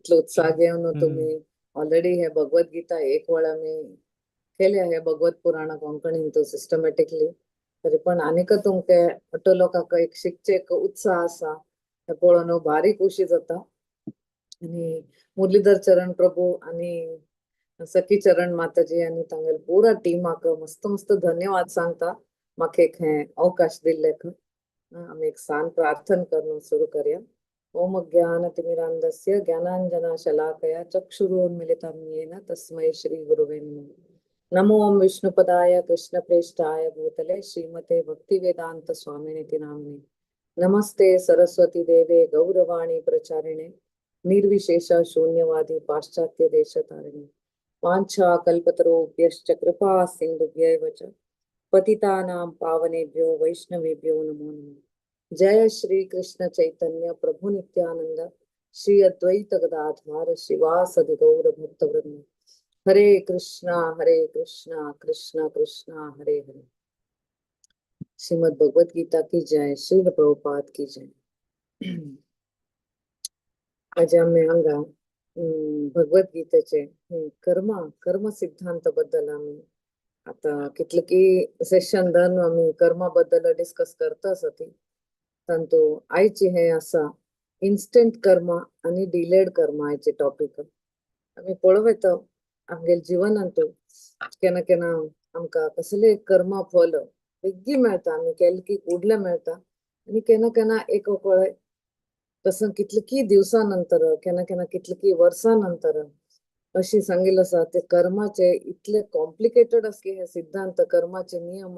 इतलो उत्साह घेवन तुम्ही ऑलरेडी हे भगवत गीता एक वेळ आमी केले हे भगवत पुराण कोंकणीन सिस्टमॅटिकली, तरी पण आनीक तुमके अटो लोकांक एक शिकचे एक उत्साह आसा, हे पळोवन भारी खुशी जाता. आनी मुरलीधर चरण प्रभू आणि सखी चरण माताजी आणि तांगेले पुरा टीमाक मस्त मस्त धन्यवाद सांगता म्हाका एक हे अवकाश दिल्लेक. आमी एक सान प्रार्थना करून सुरू करया. ओम अज्ञानतिमिरान्धस्य ज्ञानांजनशलाकया चक्षुरुन्मिलितं येन तस्मै श्री गुरुवे नमः. नमो ओम विष्णुपदाय कृष्णप्रेष्ठाय भूतले श्रीमते भक्तिवेदांत स्वामिनिति नामिने. नमस्ते सरस्वती देवे गौरवाणी प्रचारिणे निर्विशेष शून्यवादी पाश्चात्य देशतारिणे. वाञ्छा कल्पतरुभ्यश्च कृपा सिन्धुभ्यैव च पतितानां पावनेभ्यो वैष्णवेभ्यो नमो नमः. जय श्री कृष्ण चैतन्य प्रभु नित्यानंद श्री अद्वैत गदाधार श्रीवासादि गौर भक्तवृंद. हरे कृष्णा हरे कृष्णा कृष्ण कृष्णा हरे हरे. श्रीमद् भगवत गीता की जय, श्रील प्रभुपाद की जय. आज आमी हांगा भगवत गीतेचे कर्म कर्म सिद्धांत बद्दल आमी आता कितले की सेशन धरून आमी कर्मा बद्दल डिस्कस करता आसा ती. तांतू आयची हे आसा इन्स्टंट कर्म आनी डिलेड कर्म आयचे टॉपिक. आमी पळोवं येता आमगेले जिवनांतू केन्ना केन्ना आमकां कसले कर्मा फल बेगीन मेळटा, आमी केले की कुडले मेळटा. आनी केन्ना केन्ना एक पळय तसं कितले की दिवसां नंतर, केन्ना केन्ना कितले की वर्सां नंतर अशी सांगिल्लें आसा. ते कर्माचे इतले कॉम्प्लिकेटेड आसा की हे सिद्धांत कर्माचे नियम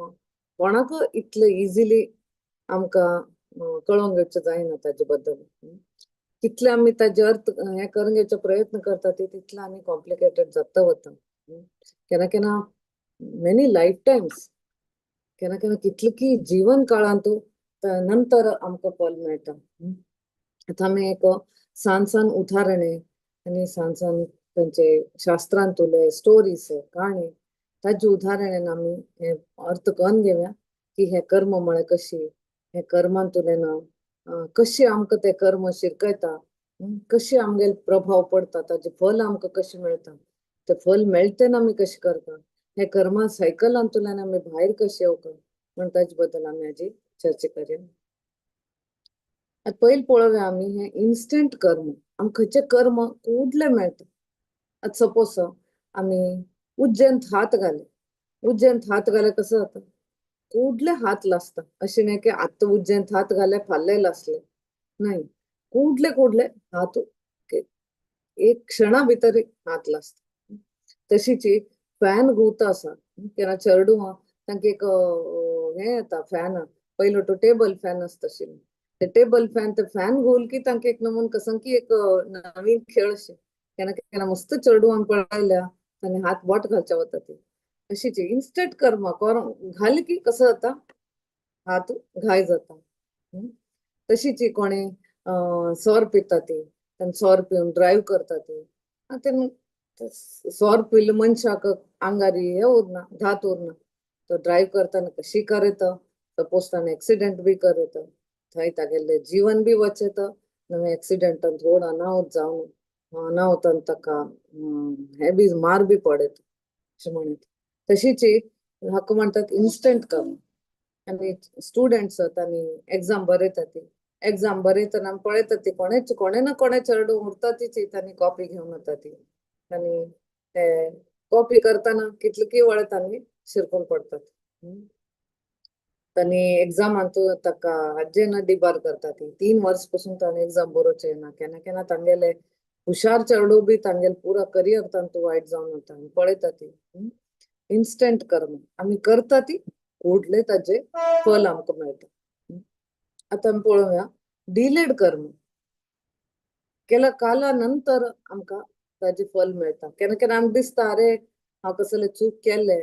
कोणाक इतले इजिली आमकां कळोवन घेवचें जायना ताजे बद्दल. कितले आमी ताजे अर्थ हें करून घेवचो प्रयत्न करता ते तितले आनी कॉम्प्लिकेटेड जाता वता. केन्ना केन्ना मेनी लायफ टायम्स, केन्ना केन्ना कितले की जीवन काळांतू नंतर आमकां फल मेळटा. आतां आमी एक सान सान उदाहरणे आनी सान सान तांचे शास्त्रांतुले स्टोरीज काणी ताजे उदाहरणान आमी हे अर्थ करून घेवया की हे कर्म म्हळ्यार कशी, हे कर्मांतुल्यान कशें आमकां तें कर्म शिरकयता, कशें आमगेर प्रभाव पडता, ताजें फल आमकां कशें मेळटा, तें फल मेळटा तेन्ना आमी कशें करता, हे कर्मा सायकलांतल्यान आमी भायर कशें येवका म्हण ताजे बद्दल आमी हाजी चर्चा करया. आतां पयलीं पळोवया आमी हें इन्स्टंट कर्म. आमकां खंयचें कर्म कुडलें मेळटा. आतां सपोज आमी उज्जैन हात घाले, उज्जैन हात घाले कसो जाता, कुडले हात लासता. अशें न्ही की आतां उज्जैन हात घाले फाल्यां लासले, नाही, कुडले कुडले हात एक क्षणा भितर हात लासता. तशीच फॅन घुंवता आसा केन्ना चेडूं तांकां एक हें येता फॅन, पयलो तो टेबल फॅन आसता आशिल्लो, ते टेबल फॅन, ते फॅन घुंवल की तांकां एक नमून कसं की एक नवीन खेळ अशें. केन्ना केन्ना मस्त चेडूं पळयल्या तांणी हात बोट घालचे वता ती. अशीच इन्स्टंट कर्म घाल की कसं जाता, हात घाय जाता. तशीच कोणे सोर पिता ती, सोर पिवन ड्रायव्ह करता ती, ते सोर पिल्ले मनशाक आंगार हे उरना, धात उरना, तो ड्रायव्ह करतना कशी करता, सपोज ताणें एक्सिडेंट बी करता, थंय तागेलें जीवन बी वचता. नवे एक्सिडेंटान थोड अनाहत जावन अनाहतान ताका हे बी मार बी पडत अशें म्हणत. तशीच हाका म्हणटात इन्स्टंट कर्म. आनी स्टुडंट्स तांणी एग्जाम बरयता ती, एग्जाम बरयतना आमी पळयता ती कोणेच कोणे ना कोणे चेडूं उरता तीच तांणी कॉपी घेवन वता ती, आनी ते कॉपी करतना कितले की वेळ तांणी शिरकून पडतात. तांणी एग्जामांत ताका हाजें ना डिबार करता ती, 3 वर्स पसून ताणें एग्जाम बरोवचें ना. केन्ना केन्ना तांगेले हुशार चेडूं बी तांगेले पुरा करियर तांतू वायट जावन वता. आमी पळयता ती इन्स्टंट कर्म आमी करता ती कुडले ताजे फल आमकां मेळटा. आतां आमी पळोवया डिलेड कर्म. केल्या काला नंतर आमकां ताजें फल मेळटा. केन्ना केन्ना आमकां दिसता अरे हांव कसले चूक केल्ले,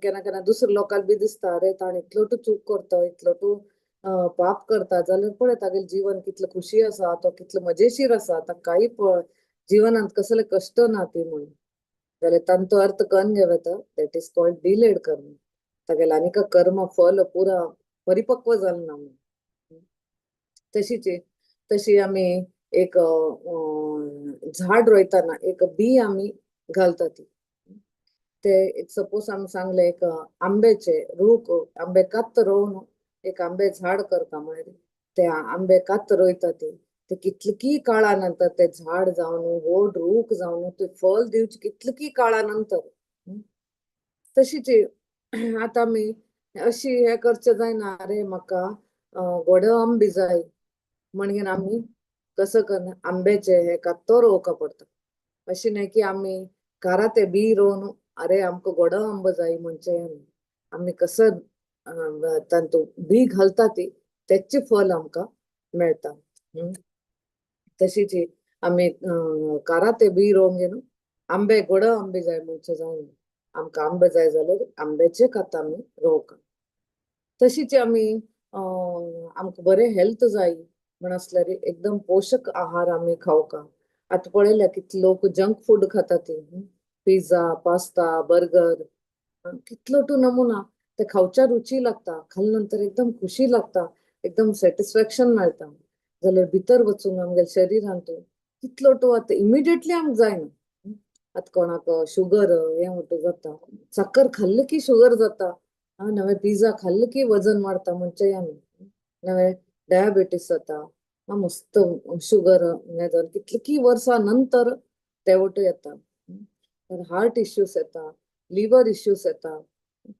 केन्ना केन्ना दुसऱ्या लोकांक बी दिसता अरे ताणें इतलो तूं चूक करता, इतलो तूं पाप करता, जाल्यार पळय तागेलें जीवन कितलें खुशी आसा, तो कितलो मजेशीर आसा, ताका कांय जिवनांत कसले कश्ट ना ती म्हणून. जाल्यार तांचो अर्थ करून घेवं येता, that is called delayed karma. तागेलें आनीक कर्म फल पुरा परिपक्व जालें ना म्हणून. तशीच तशी आमी एक झाड रोयतना एक बी आमी घालता ती. ते एक सपोज आमी सांगले एक आंब्याचे रूख, आंबे कात रोवन एक आंबे झाड करता म्हळ्यार ते आंबे कात रोयता ते ते कितलकी काळा नंतर ते झाड जावन व्हड रूख जावन ते फळ दिवचे कितलकी काळा नंतर. तशीच आतां आमी अशी हें करचें जायना, अरे म्हाका गोड आंबे जाय म्हणगेर आमी कसो करना आंब्याचे हे कातो रोवका पडटा. अशें न्हय की आमी घरा ते बी रोवन अरे आमकां गोडो आंबो जाय म्हणचे आमी कसो तातूंत बी घालता ती तेचें फल आमकां मेळटा. तशीच आमी काराते बी रोवंक न्हू आंबे गोडो आंबे जाय म्हणचे जायना, आमकां आंबे जाय जाल्यार आंब्याचे कात आमी रोवका. तशीच आमी आमकां बरें हेल्थ जाय म्हण आसल्यार एकदम पोशक आहार आमी खावका. आतां पळयल्या कितले लोक जंक फूड खाता ती, पिझ्झा, पास्ता, बर्गर, कितलो तूं नमुना ते खावच्या रुची लागता, खाले नंतर एकदम खुशी लागता, एकदम सॅटिस्फॅक्शन मेळटा. जाल्यार भितर वचून आमगेल्या शरिरांत कितलो तूं आतां इमिडिएटली आमकां जायना. आतां कोणाक शुगर हें वटू जाता, साकर खाल्ले की शुगर जाता, नवें पिझ्झा खाल्ले की वजन वाडटा म्हणचेय आमी, नवें डायबिटीस जाता, मस्त शुगर हें जावन कितले की वर्सां नंतर ते वटू येता, हार्ट इश्यूज येता, लिवर इश्यूज येता,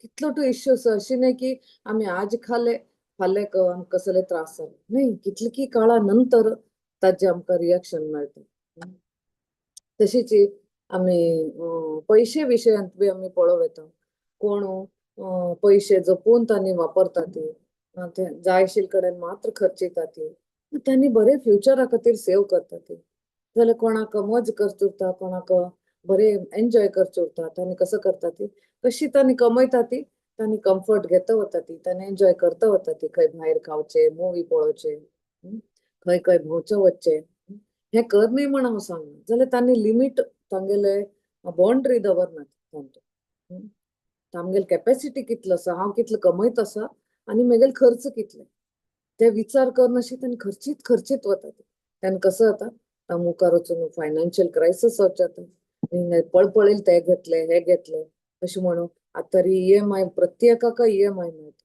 कितलो तूं इश्यूज. अशें न्हय की आमी आज खाले फाल्यां आमकां कसले त्रास जाले न्हय, कितले की काळा नंतर ताजें आमकां रिएक्शन मेळटा. तशीच आमी पयशे विशयांत बी आमी पळोवं येता, कोण पयशे जपून तांणी वापरता ती, ते जाय आशिल्ले कडेन मात्र खर्चिता ती, तांणी बरें फ्युचरा खातीर सेव करता ती. जाल्यार कोणाक मज करची उरता, कोणाक बरें एन्जॉय करचें उरता, तांणी कसो करता ती, कशी तांणी कमयता ती, तांणी कम्फर्ट घेता वता ती, तांणी एन्जॉय करता वता ती, खंय भायर खावचें, मुवी पळोवचें, खंय खंय भोंवचें वचचें, हें कर न्हय म्हण हांव सांगना. जाल्यार तांणी लिमीट तांगेले बाउंड्री दवरनात तांतूं, तांगेली कॅपेसिटी कितलो आसा, हांव कितलो कमयत आसा आनी म्हगेले खर्च कितले ते विचार करनाशी तांणी खर्चीत खर्चीत वता. तेन्ना कसो जाता, मुखार वचून फायनान्शियल क्रायसीस जाता, पळपळील ते घेतले हे घेतले अशें म्हणून आतां तरी ईएमआय प्रत्येकाक ईएमआय मेळटा,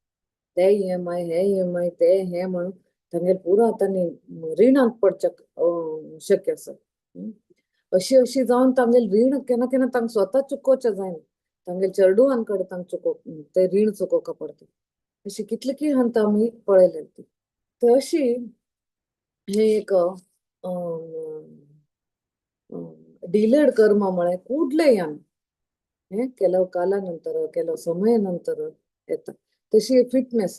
ते ईएमआय हे ईएमआय ते हे म्हणून तांगेले पुरो आतां रिणांत पडचे शक्य आसा. अशी अशी जावन तांगेले रीण केन्ना केन्ना तांकां स्वता चुकोवचें जायना, तांगेले चेडवां कडेन तांकां चुको ते रीण चुकोवका पडटा. अशी कितले की हंत आमी पळयले ती. तर अशी हे एक डिलेड कर्म म्हळ्यार कुडले आमी हें ಕೆಲವು ಕಾಲ ನಂತರ ಕೆಲವು ಸಮಯ ನಂತರ येता. तशी फिटनेस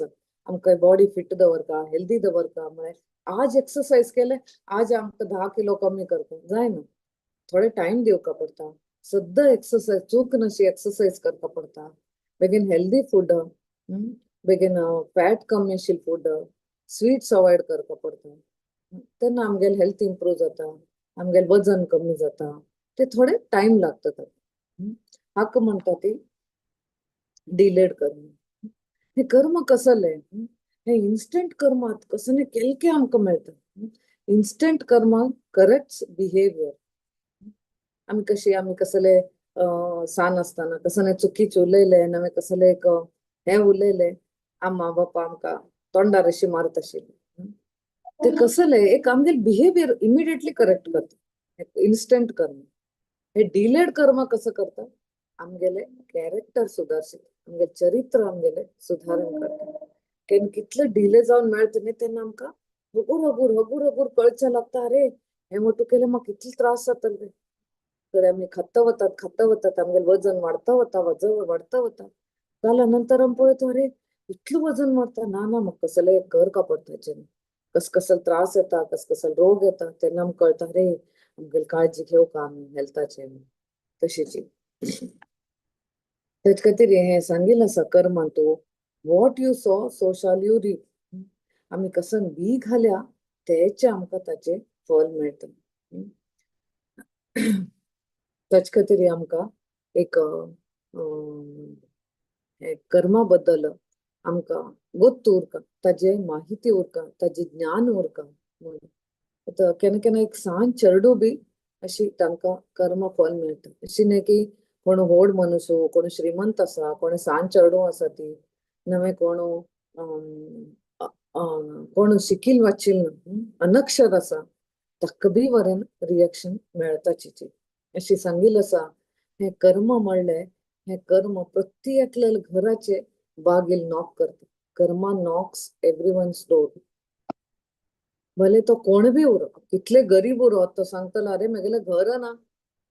आमकां बॉडी फिट दवरता, हेल्दी दवरता म्हळ्यार आज एक्सरसाइज केले आज आमकां 10 किलो कमी करता जायना, थोडे टायम दिवका पडटा, सद्दां एक्सरसाइज चूक नाशी एक्सरसाइज करपा पडटा, बेगीन हेल्दी फूड, बेगीन फॅट कमी आशिल्लें फूड, स्वीट्स अवॉयड करपा पडटा, तेन्ना आमगेले हेल्थ इम्प्रूव जाता, आमगेलें वजन कमी जाता, ते थोडे टायम लागता ताका. हाका म्हणटा ती डिलेड कर्म. हे कर्म कसलें, हे इन्स्टंट कर्म कसलें केलके आमकां मेळटा. इन्स्टंट कर्म करेक्ट्स बिहेवियर. आमी कशी आमी कसले सान आसतना कसलें चुकीचें उलयलें, नवें कसलें एक हें उलयलें, आमा बापा आमकां तोंडार अशी मारत आशिल्ली, ते कसलें एक आमगेलें बिहेवियर इमिडिएटली करेक्ट करता इन्स्टंट कर्म. हे डिलेड कर्म कसं करता, आमगेले कॅरेक्टर सुदारता, आमगेलें चरित्र आमगेलें सुधारण करता. केन्ना कितले डिले जावन मेळटा न्ही तेन्ना आमकां हगूर हगूर हगूर हगूर कळचें लागता, अरे हें मोटू केलें म्हाका कितले त्रास जातले. तर आमी खाता वतात खाता वतात, आमगेलें वजन वाडता वता, वजन वाडता वता, जाल्या नंतर आमी पळयता अरे इतलें वजन वाडटा, ना ना म्हाका कसलें कर कापडटा, कस कसलो त्रास येता, कस कसलो रोग येता, तेन्ना आमकां कळटा अरे आमगेली काळजी घेवका आमी हेल्थाची. तशीची तेच खातीर हें सांगिल्लें आसा कर्मान तूं what you sow so shall you reap. आमी कसन बी घाल्या तेचें आमकां ताचें फल मेळटा. ताचे खातीर आमकां एक कर्मा बद्दल आमकां गोत्त उरता, ताजें माहिती उरता, ताजें ज्ञान उरता म्हणून. आतां केन्ना केन्ना एक सान चेडूं बी अशी तांकां कर्म फल मेळटा. अशी न्ही की कोण व्हड मनुष्य, कोण श्रीमंत आसा, कोण सान चेडूं आसा ती, नवे कोण कोण शिकील वाचील ना, अनक्षर आसा, ताका बी वरेन रिएक्शन मेळटा चिची. अशी सांगील आसा, हें कर्म म्हणलें, हें कर्म प्रत्येकल्या घराचे बागील नॉक करता. कर्मा नॉक्स एवरीवन्स डोर. भले तो कोण बी उरो, कितले गरीब उरो, तो सांगतलो अरे म्हगेलें घर ना,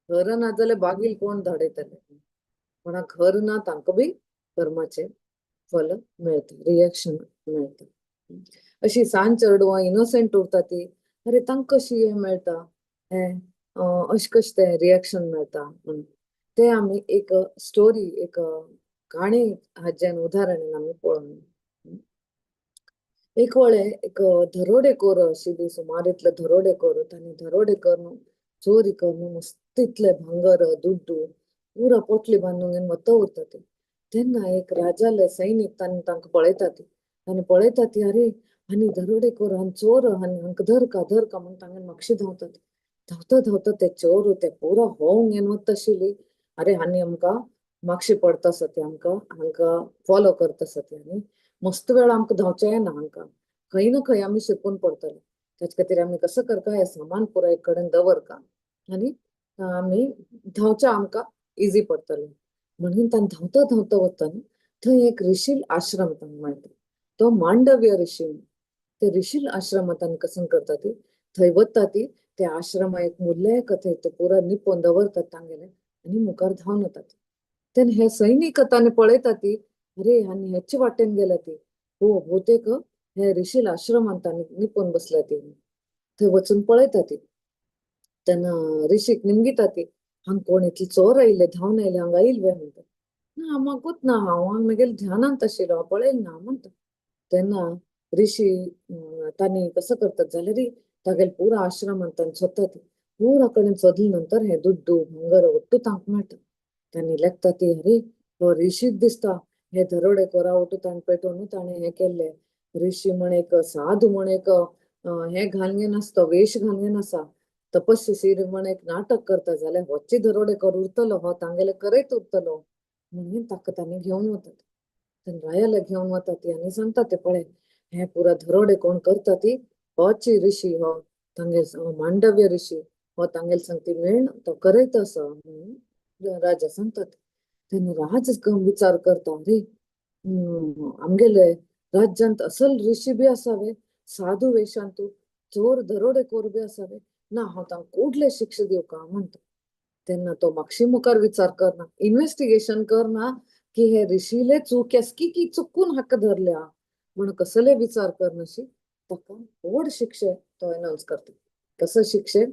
घर ना जाल्यार बागील कोण धाडयतले. कोणाक घर ना तांकां बी कर्माचें फल मेळटा, रिएक्शन मेळटा. अशी सान चेडवां इनोसंट उरता ती, अरे तांकां कशी हें मेळटा, हें अशें कशें तें रिएक्शन मेळटा म्हणून ते आमी एक स्टोरी, एक काणी हाजें उदाहरण आमी पळोवन. एक वळे एक धरोडेखोर आशिल्ली, सुमार इतले धरोडेखोर. तांणी धरोडे करून चोरी करून मस्त इतले भांगर दुड्डू पुरा पोटली बांदून घेवन वता उरता ते. तेन्ना एक राजाले सैनीक तांणी तांकां पळयता ती आनी पळयता ती, अरे आनी धरोडेखोर आनी चोर आनी हांकां धरका धरका म्हूण तांगे मागशी धांवतात. धांवता धांवता ते चोर ते पुरा होवंक घेवन वता आशिल्ली. अरे आनी आमकां मागशी पडता आसा ते, आमकां हांकां फॉलो करता आसा ते आनी मस्त वेळ आमकां धांवचें येना, हांकां खंय ना खंय आमी शिकून पडटले. तेच खातीर आमी कसो करता, हें सामान पुराय कडेन दवरका आनी आमी धांवच्या आमकां इजी पडटलें म्हणून तांणी धांवता धांवता वतना थंय एक ऋषील आश्रम तांकां मेळटा, तो मांडव्य ऋषी. ते ऋषील आश्रमांत तांणी कसं करता ती थंय वता ती, त्या आश्रमा एक मुल्ले कथेत ते पुरा निपोवन दवरतात तांगेले आनी मुखार धांवन वतात. तेन्ना हे सैनीक तांणी पळयता ती, अरे आनी हेचे वाटेन गेल्या ती, हो भोवतेक हे ऋषील आश्रमांत तांणी निपोवन बसल्या ती. थंय वचून पळयता ती, तेन्ना ऋषीक निमगिता ती, हांगा कोण इतले चोर आयिल्ले, धांवन आयले, हांगा आयिल्ले म्हणटा. ना म्हाकूच ना, हांव हांगा म्हगेल्या ध्यानांत आशिल्लो, हांव पळयलें ना म्हणटा. तेन्ना ऋषी तांणी कसो करतात जाल्यार तागेले पुरा आश्रमांत तांणी सोदतात, पुरा कडेन सोदले नंतर हे दुड्डू भांगर ಒಟ್ಟು तांकां मेळटा. तांणी लेखता ती, अरे हो ऋषीच दिसता, हे धरोडेखोरा ಒಟ್ಟು ताणें पेटोवन ताणें हें केल्लें. ऋषी म्हण एक साधू म्हण एक हें घालून आसता, वेश घालून आसा, तपस्वी सिर म्हण एक नाटक करता जाल्यार होच धरोडेखोर उरतलो, हो तांगेले करयत उरतलो म्हणून ताका तांणी घेवन वतात. तेन्ना रायाला घेवन वतात ती आनी सांगता ते, पळय हे पुरा धरोडे कोण करता ती होच ऋषी, हो तांगेल मांडव्य ऋषी, हो तांगेल सांगती मेळ तो करयत आसा म्हणून राजा सांगतात. तेन्ना राज विचार करता, अरे आमगेले राज्यांत असल ऋषी बी आसावे, साधू वेशांतू चोर दरोडेखोर बी आसावे, ना हांव तांकां कुडले शिक्षा दिवका म्हणटा. तेन्ना तो मागशी मुखार विचार करना, इन्व्हेस्टिगेशन करना की हे ऋषीले चूक आसा की की चुकून हाका धरल्या म्हण कसले विचार करनाशी ताका व्हड शिक्षे तो अनाउन्स करता. कसो शिक्षे?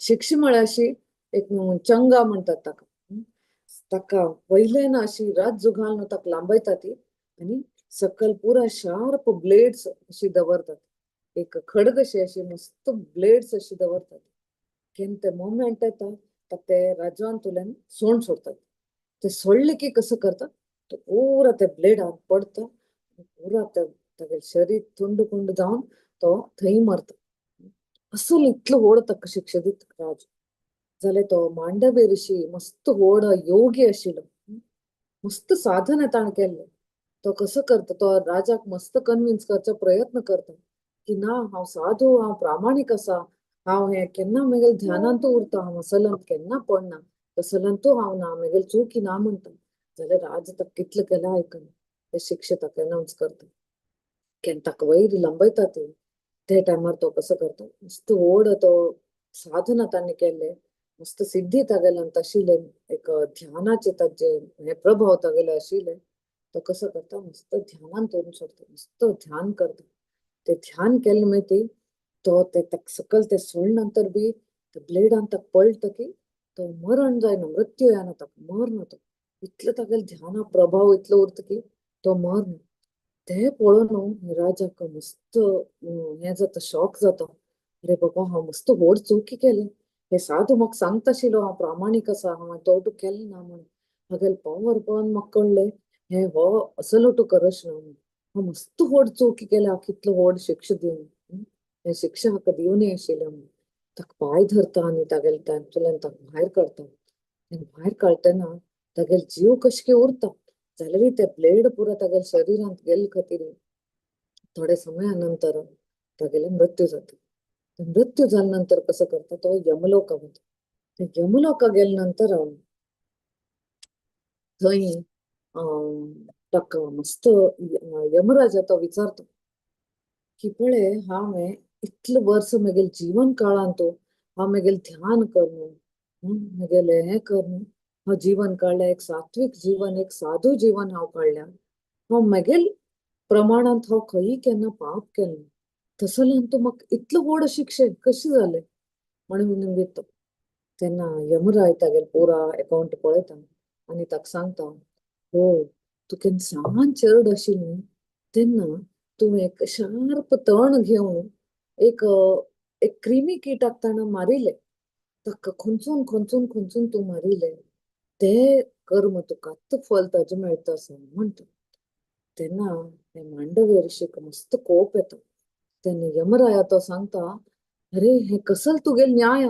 शिक्षे म्हळ्यार अशी एक चंगा म्हणटात ताका, ताका वयल्यान अशी रात घालून ताका लांबयता ती आनी सकल पुरा शार्प ब्लेड्स अशी दवरतात, एक खडग अशी अशी मस्त ब्लेड्स अशी दवरतात. केन्ना ते मोमेंट येता ताका ते राजवांतुल्यान सोंड सोडतात. ते सोडले की कसं करता, तो पुरा ते ब्लेडार पडता, पुरा ते तागेलें शरीर तुंड कुंड जावन तो थंय मरता. असो इतलो व्हड ताका शिक्षा दिता राज. जाल्यार तो मांडव्य ऋषी मस्त व्हड योगी आशिल्लो, मस्त साधना ताणें केल्लें. तो कसो करता, तो राजाक मस्त कन्विन्स करचो प्रयत्न करता की ना हांव साधू, हांव प्रामाणीक आसा, हांव हें केन्ना म्हगेल्या ध्यानांत उरता, हांव असलांत केन्ना पडना, कसलांतू हांव ना, म्हगेली चुकी ना म्हणटा. जाल्यार राज ताका कितलें केलें आयकना, ते शिक्षा ताका अनाउन्स करता. केन्ना ताका वयर लांबयता ते, ते टायमार तो कसो करता, मस्त व्हड तो साधना ताणें केल्ले, मस्त सिद्धी तागेल्यान आशिल्ले, एक ध्यानाचे ताजे हे प्रभाव तागेले आशिल्ले. तो कसो करता, मस्त ध्यानान दवरून सोडता, मस्त ध्यान करता. ते ध्यान केलें मागीर तो ते ताका सकयल ते सोडले नंतर बी ते ब्लेडान ताका पडटा की तो मरण जायना, मृत्यू येना ताका, मरना तो. इतलो तागेले ध्याना प्रभाव इतलो उरता की तो मरना. ते पळोवन राजाक मस्त हें जाता, शॉक जाता. अरे बाबा हांव मस्त व्हड चुकी केली, हे साधू म्हाका सांगता आशिल्लो हांव प्रामाणीक आसा, हांवें तो केलें ना म्हणून, तागेले पावर पळोवन म्हाका कळ्ळें हे हो असलो तूं करश ना म्हणून, हांव मस्त व्हड चुकी केल्या, हांव कितलो व्हड शिक्षा दिवन. हें शिक्षा हाका दिवनय आशिल्लें म्हणून. ताका पांय धरता आनी तागेले तातूंतल्यान ताका भायर काडटा. आनी भायर काडटना तागेलो जीव कशके उरता जाल्यारूय ते ब्लेड पुरो तागेल्या शरिरांत गेल्ले खातीर थोड्या समया नंतर तागेले मृत्यू जाता. मृत्यू जाल्या नंतर कसो करता तो यमलोका वता. यमलोका गेल्या नंतर थंय ताका मस्त यमराजा तो विचारता की पळय हांवें इतले वर्स म्हगेले जीवन काळांत हांव म्हगेलें ध्यान करून म्हगेलें हें करून हांव जीवन काडलें, एक सात्वीक जीवन, एक साधू जीवन हांव काडल्या. हांव म्हगेल प्रमाणांत हांव खंयी केन्ना पाप केलें तसल्यान तूं म्हाका इतलो व्हड शिक्षे कशें जालें म्हणून निमित्त. तेन्ना यमराय तागेले पुरा एकावंट पळयता आनी ताका सांगता, हो तूं केन्ना सान चेरड आशिल्लें न्ही तेन्ना तुवें एक शार्प तण घेवन एक एक क्रिमी किटाक ताणें मारिल्लें, ताका खंचून खंचून खंचून तूं मारिल्लें, तें कर्म तुका आत्तां फल ताजें मेळटा आसा म्हणटा. तेन्ना हे मांडवी ऋषीक मस्त कोप येता. तेन्ना यमराया तो सांगता, अरे हें कसल तुगेलें न्याय,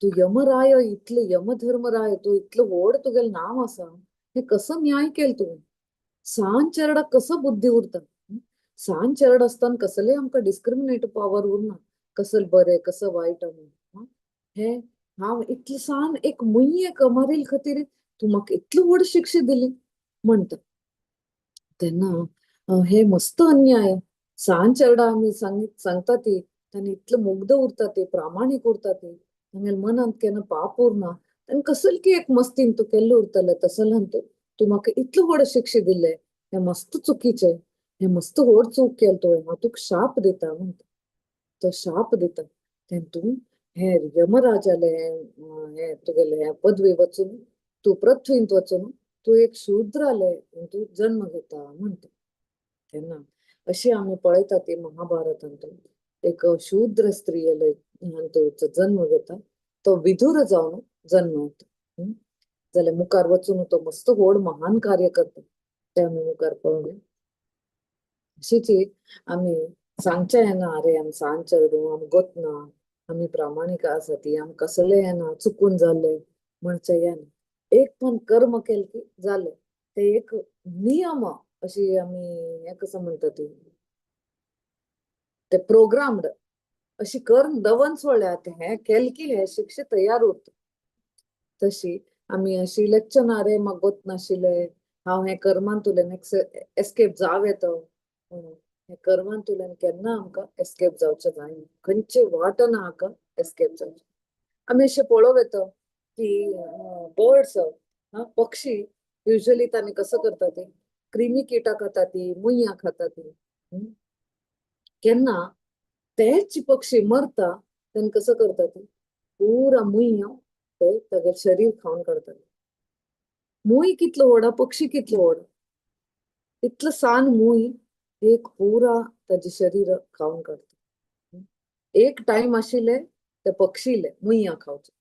तूं यमराय इतले यमधर्मराय, तूं इतलो व्हड तुगेलें नांव आसा, हें कसो न्याय केलो तुवें? सान चेरडाक कसो बुद्धी उरता? सान चेरड आसतना कसलेय आमकां डिस्क्रिमिनेट पावर उरना, कसल बरें कसं वायट म्हणून. हें हांव इतलें सान एक मुयेक मारिल्ले खातीर तूं म्हाका इतली व्हड शिक्षा दिली म्हणटा. तेन्ना हे मस्त अन्याय. सान चेरडा आमी सांगता ती तांणी इतले मुग्ध उरता ती, प्रामाणीक उरता ती, तांगेल्या मनांत केन्ना पाप उरना, तांणी कसली की एक मस्तीन तूं केल्लें उरतलें, तसल्यान तूं म्हाका इतलें व्हड शिक्षा दिलें, हें मस्त चुकीचें, हें मस्त व्हड चूक केली तुवें, हांव तुका शाप दिता म्हणटा. तो शाप दिता तेन्ना तूं हें यमराजालें हें तुगेलें हें पदवी वचून तूं पृथ्वींत वचून तूं एक शुद्रालें तूं जन्म घेता म्हणटा. तेन्ना अशी आमी पळयता ती महाभारतांत एक शूद्र स्त्रियेले जन्म घेता, तो विधुर जावन जन्म घेता. जाल्यार मुखार वचून तो मस्त व्हड महान कार्य करता, तें आमी मुखार पळोवया. अशीच आमी सांगचें येना, अरे आमी सान चेडूं, आमी गोतना, आमी प्रामाणीक आसा ती, आमकां कसलें येना, चुकून जालें म्हणचें येना. एक पण कर्म केलें की जालें, ते एक नियम अशी आमी हें कसो म्हणटा ती ते प्रोग्राम्ड अशी कर्म दवन सोडल्या, हें केलें की हें शिक्षा तयार उरता. तशी आमी अशी इलेक्शन अरे म्हाका गोत नाशिल्लें, हांव हें कर्मांतल्यान एस्केप जावं येता म्हणून, हें कर्मांतल्यान केन्ना आमकां एस्केप जावचें जायना, खंयचे वाट ना हाका एस्केप जावचें. आमी अशें पळोवं येता की बर्ड्स पक्षी युजली तांणी कसो करता ते क्रिमी किटां खाता ती, मुयां खाता ती. केन्ना तेच पक्षी मरता तेन्ना कसो करता ती पुरा मुयां ते तागेलें शरीर खावन काडटात. मूय कितलो व्हड, पक्षी कितलो व्हड, इतलो सान मूय एक पुरा ताजें शरीर खावन काडटा. एक टायम आशिल्ले ते पक्षीले मुयां खावचे,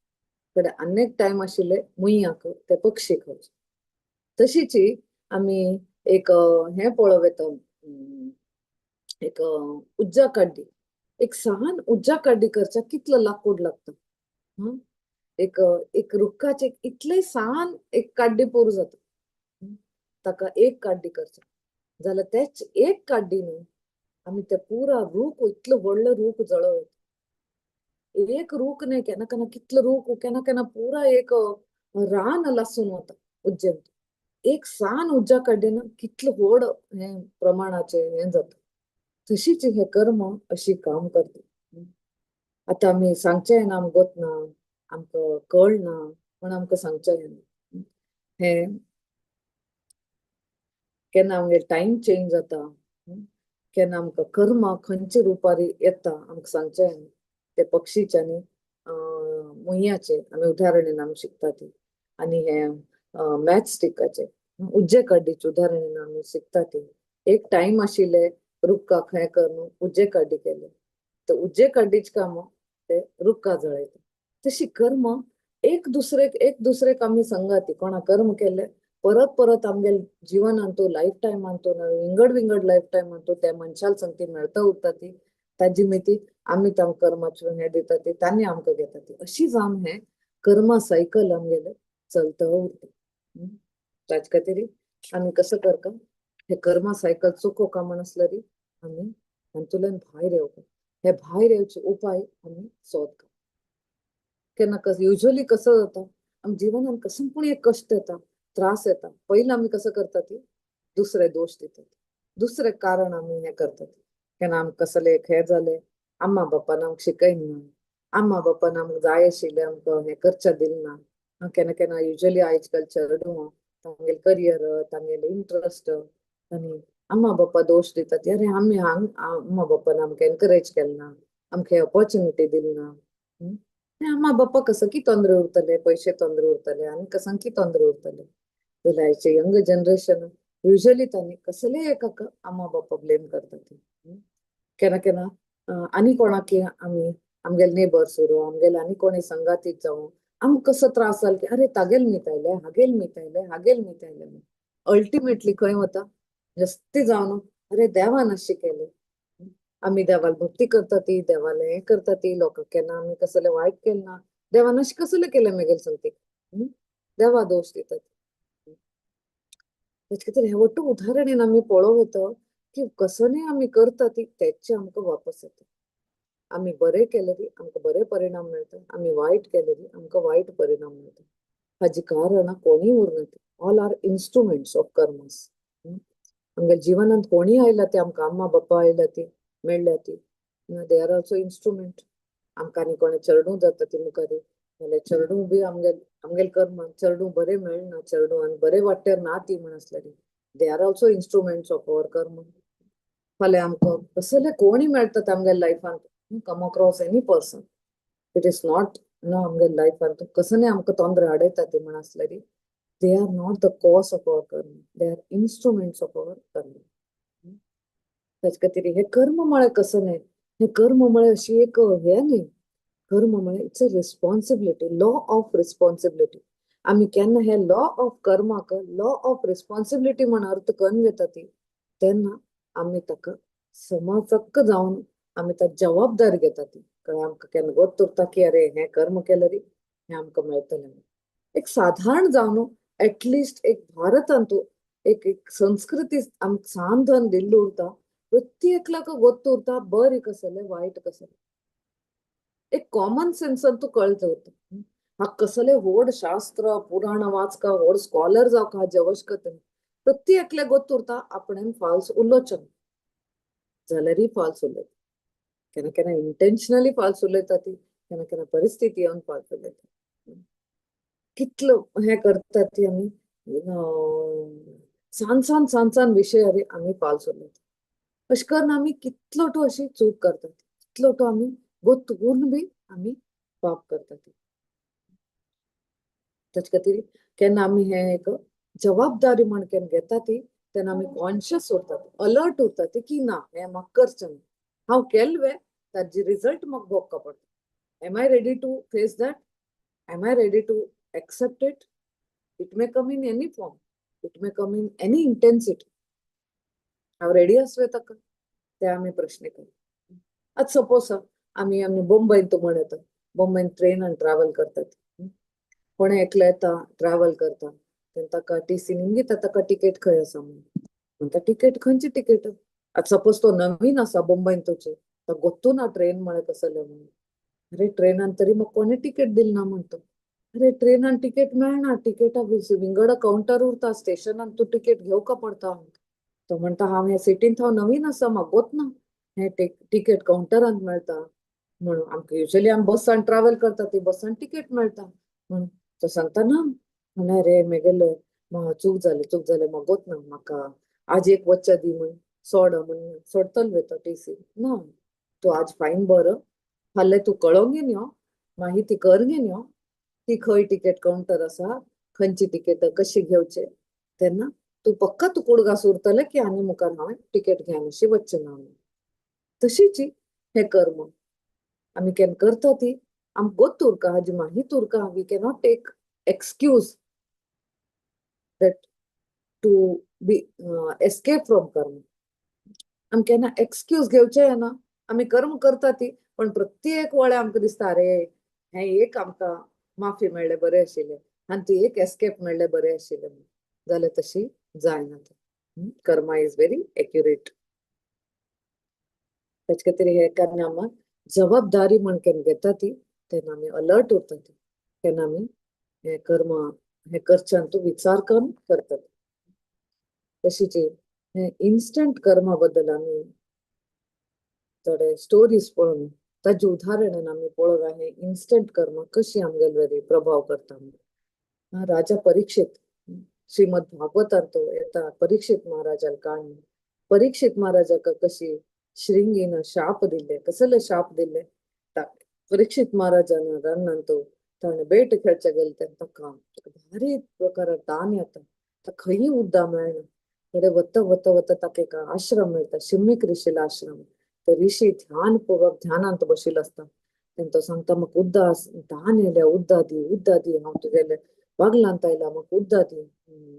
कडेन आनी एक टायम आशिल्ले मुयांक ते पक्षी खावचे. तशीच आमी एक हें पळोवं येता, एक उज्जा काड्डी, एक सान उज्जा काड्डी करच्याक कितलो लाकूड लागता, एक एक रुखाचें इतलें सान एक काड्डी पुरो जाता ताका एक काड्डी करचें जाल्यार तेच एक काड्डी न्हू आमी ते पुरा रूख इतलो व्हडलो रूख जळोवं येता. एक रूख न्हय, केन्ना केन्ना कितलो रूख, केन्ना केन्ना पुरा एक रान लासून वता उज्जेंत. एक सान उज्जा काड्डीन कितलो व्हड हें प्रमाणाचें हें जाता. तशीच हें कर्म अशी काम करता. आतां आमी सांगचें येना, आमकां गोतना, आमकां कळना म्हण आमकां सांगचें येना. हें केन्ना आमगेर टायम चेंज जाता, केन्ना आमकां कर्म खंयच्या रुपार येता आमकां सांगचें येना. ते पक्षीचे आनी मुयांचे आमी उदाहरणान आमी शिकता ती, आनी हें मॅच स्टिकाचे उज्जे काड्डीचे उदाहरणान आमी शिकता ती. एक टायम आशिल्ले रुखाक हें करून उज्जे काड्डी केले, तर उज्जे काड्डीचें काम ते रुखा जळयता. तशी कर्म एक दुसरेक आमी संगाती कोणा कर्म केल्ले परत परत आमगेले जिवनांतू, लायफ टायमांतू, विंगड विंगड लायफ टायमांतू त्या मनशाल संगती मेळता उरता ती. ताजी मागीर ती आमी तांकां कर्माचें हें दिता ती तांणी आमकां घेता ती, अशी जावन हें कर्मा सायकल आमगेलें चलता उरता. ताजे खातीर आमी कसो करता, हे कर्मा सायकल चुकोवका म्हण आसल्यार आमी तातूंतल्यान भायर येवका. हे भायर येवचे उपाय आमी सोदका. केन्ना कस युजली कसो जाता, आम जिवनान कसो पूण एक कश्ट येता, त्रास येता, पयलीं आमी कसो करता ती दुसरे दोश दितात, दुसरें कारण आमी हें करतात. केन्ना आमकां कसलें एक हें जालें, आम्मा बापान आमकां शिकयना, आम्मा बापान आमकां जाय आशिल्लें आमकां हें करचें दिलें ना. केन्ना केन्ना युजली आयज काल चेडवां तांगेलें करियर, तांगेलें इंट्रस्ट, आनी अम्मा बाप्पा दोश दितात, अरे आमी हांग अम्मा बाप्पान आमकां एनकरेज केलें ना, आमकां ऑपॉर्च्युनिटी दिली ना. अम्मा बाप्पा कसो की तोंदरे उरतले, पयशे तोंदरे उरतले आनी कसां की तोंदरे उरतले. जाल्यार आयचे यंग जनरेशन युजली तांणी कसलेय एकाक अम्मा बाप्पा ब्लेम करतात. केन्ना केन्ना आनी कोणाक आमी आमगेले नेबर्स उरूं, आमगेले आनी कोणी संगातीक जावं, आमकां कसो त्रास जालो की अरे तागेल मितायले, हागेल मितायले, हागेल मितायले. अल्टिमेटली खंय वता जास्ती जावन अरे देवान अशें केलें, आमी देवाक भक्ती करता ती, देवालें हें करता ती, लोकांक केन्ना आमी कसलें वायट केलें ना, देवान अशें कसलें केलें मेगेले संगतीक, देवा दोश दितात. ताचे खातीर हें वट्टू उदाहरण आमी पळोवं येता की कसलें आमी करता ती तेचे आमकां वापस येता. आमी बरें केलें ती आमकां बरे परिणाम मेळटा, आमी वायट केलें ती आमकां वायट परिणाम मेळटा. हाजी कारणां कोणूय उरना, all are instruments of karmas. आमगे जिवनांत कोणीय आयला ते आमकां अम्मा बाप्पा आयला ती मेळ्ळ्या ती, they are also instrument. आमकां आनी कोणें चेडूं जाता ती मुखार जाल्यार चेडूं बी आमगेल आमगेले कर्मान चेडूं बरें मेळना, चेडूं आनी बरें वाट्यार ना ती म्हण आसल्यार they are also instruments of our karma. फाल्यां आमकां कसले कोणूय मेळटात आमगे लायफांत, come across any person, it is not no आमगे लायफांत कसले आमकां तोंदरे हाडयता ती म्हण आसल्यार they are not the cause of our karma, they are instruments of our karma. ताचे खातीर हे कर्म म्हळ्यार कसं न्हय, हे कर्म म्हळ्यार अशी एक हें न्हय, कर्म म्हळ्यार it's a responsibility, law of responsibility. आमी केन्ना हे लॉ ऑफ कर्माक लॉ ऑफ रिस्पॉन्सिबिलिटी म्हण अर्थ करून घेता ती, तेन्ना आमी ताका समाचक्क जावन आमी ताका जबाबदारी घेता ती. कळ्ळें, आमकां केन्ना गोत्त उरता की अरे हें कर्म केलें रे हें आमकां मेळटलें. एक साधारण जावन एटलिस्ट एक भारतांतू एक एक संस्कृती आमकां सांधन दिल्ली उरता, प्रत्येकल्याक गोत्त उरता बरें कसलें वायट कसलें, एक कॉमन सेन्सान तूं कळत उरता. हा कसले व्हड शास्त्र पुराण वाचका, व्हड स्कॉलर जावका हाजी आवश्यकता ना. प्रत्येकल्याक गोत्त उरता आपणें फाल्स उलोवचें ना जाल्यारय फाल्स उलयता. केन्ना केन्ना इंटेन्शनली फाल्स उलयता ती, केन्ना केन्ना परिस्थिती येवन फाल्स उलयता. कितलो हें करतात ती आमी सान सान सान सान विशयार आमी फाल्स उलयता. अशें करून आमी कितलो टू अशी चूक करतात, कितलो टू आमी गोत्त उरून बी आमी पाप करतात. ताचे खातीर केन्ना आमी हें एक जबाबदारी म्हण केन्ना घेता ती, तेन्ना आमी कॉन्शियस उरतात, अलर्ट उरतात की ना हें म्हाका करचें ना, हांव केल्लें ताजी रिजल्ट म्हाका भोगका पडटा. Am I ready to face that? Am I ready to accept it? It may come in any form, it may come in any intensity. हांव रेडी आसवे ताका, ते आमी प्रश्न करू. आतां सपोज आमी आमी बोंबयन तूं म्हण येता, बोंबयन ट्रेनान ट्रॅवल करतात, कोण एकलो येता ट्रॅवल करता, तेन्ना ताका टीसी निमगिता ताका टिकेट खंय आसा म्हणून. म्हणटा टिकेट खंयची टिकेट? आतां सपोज तो नवीन आसा बोंबयन तुचे, ताका गोत्तू ना ट्रेन म्हळ्यार कसलें म्हणून. अरे ट्रेनान तरी म्हाका कोणें टिकेट दिली ना म्हणटा. अरे ट्रेनान टिकेट मेळना, टिकेटा विंगड कावंटर उरता स्टेशनान, तूं टिकेट घेवका पडटा. तो म्हणटा हांव ह्या सिटींत हांव नवीन आसा, म्हाका गोत ना हें टिकेट कावंटरांत मेळटा म्हणून. आमकां युजली आमी बसान ट्रॅवल करता ती बसान टिकेट मेळटा म्हणून. तो सांगता ना, म्हणटा रे मेगेले चूक जाली, चूक जाली, म्हाका गोत ना, म्हाका आज एक वच्चा दी म्हण सोड म्हण सोडतलो वे तो टीसी. ना तूं आज फायन भर, फाल्यां तूं कळोंक न्ही, माहिती कर न्ही ती खंय टिकेट कावंटर आसा, खंयची टिकेट कशी घेवचे, तेन्ना तूं पक्का तूं कुडगास उरतलें की आनी मुखार हांवें टिकेट घेवन अशी वचचें ना म्हणून. तशीच हें कर्म आमी केन्ना करता ती आमकां गोत्त उरका, हाजी माहिती उरका. We cannot take excuse that to be escape from karma. आमी केन्ना एक्सक्यूज घेवचें येना. आमी कर्म करता ती, पण प्रत्येक वेळा आमकां दिसता अरे हें एक आमकां माफी मेळ्ळें बरें आशिल्लें आनी ती एक एस्केप मेळ्ळें बरें आशिल्लें, जाल्यार तशी जायना तें. कर्मा is very accurate. ताचे खातीर हे केन्ना आमी जबाबदारी म्हण केन्ना घेता ती तेन्ना आमी अलर्ट उरता ती, तेन्ना आमी हे कर्म हे करच्यान तूं विचार करून करतात. तशीच हे इन्स्टंट कर्मा बद्दल आमी थोडे स्टोरीज पळोवन ताजे उदाहरणान आमी पळोवया हे इन्स्टंट कर्म कशी आमगेले प्रभाव करता म्हणून. राजा परीक्षित, श्रीमद भागवतान तो येता परीक्षित महाराजाल काणी. परीक्षित महाराजाक कशी श्रृंगीन शाप दिल्ले, कसले शाप दिल्ले? परीक्षित महाराजान रन्नान तो ताणें बेट खेळच्या गेले तेन्ना ताका भारी प्रकार तान येता, ताका खंयी उद्दा मेळना. फुडें वता वता वता ताका एक आश्रम मेळटा, शिम्मीक ऋषीला आश्रम. ते ऋषी ध्यान पूर्वक ध्यानांत बशिल्लो आसता. तेन्ना तो सांगता म्हाका उद्दा तान येयल्या, उद्दा दी, उद्दा दी, हांव तुगेले बागलांत आयला, म्हाका उद्दा दी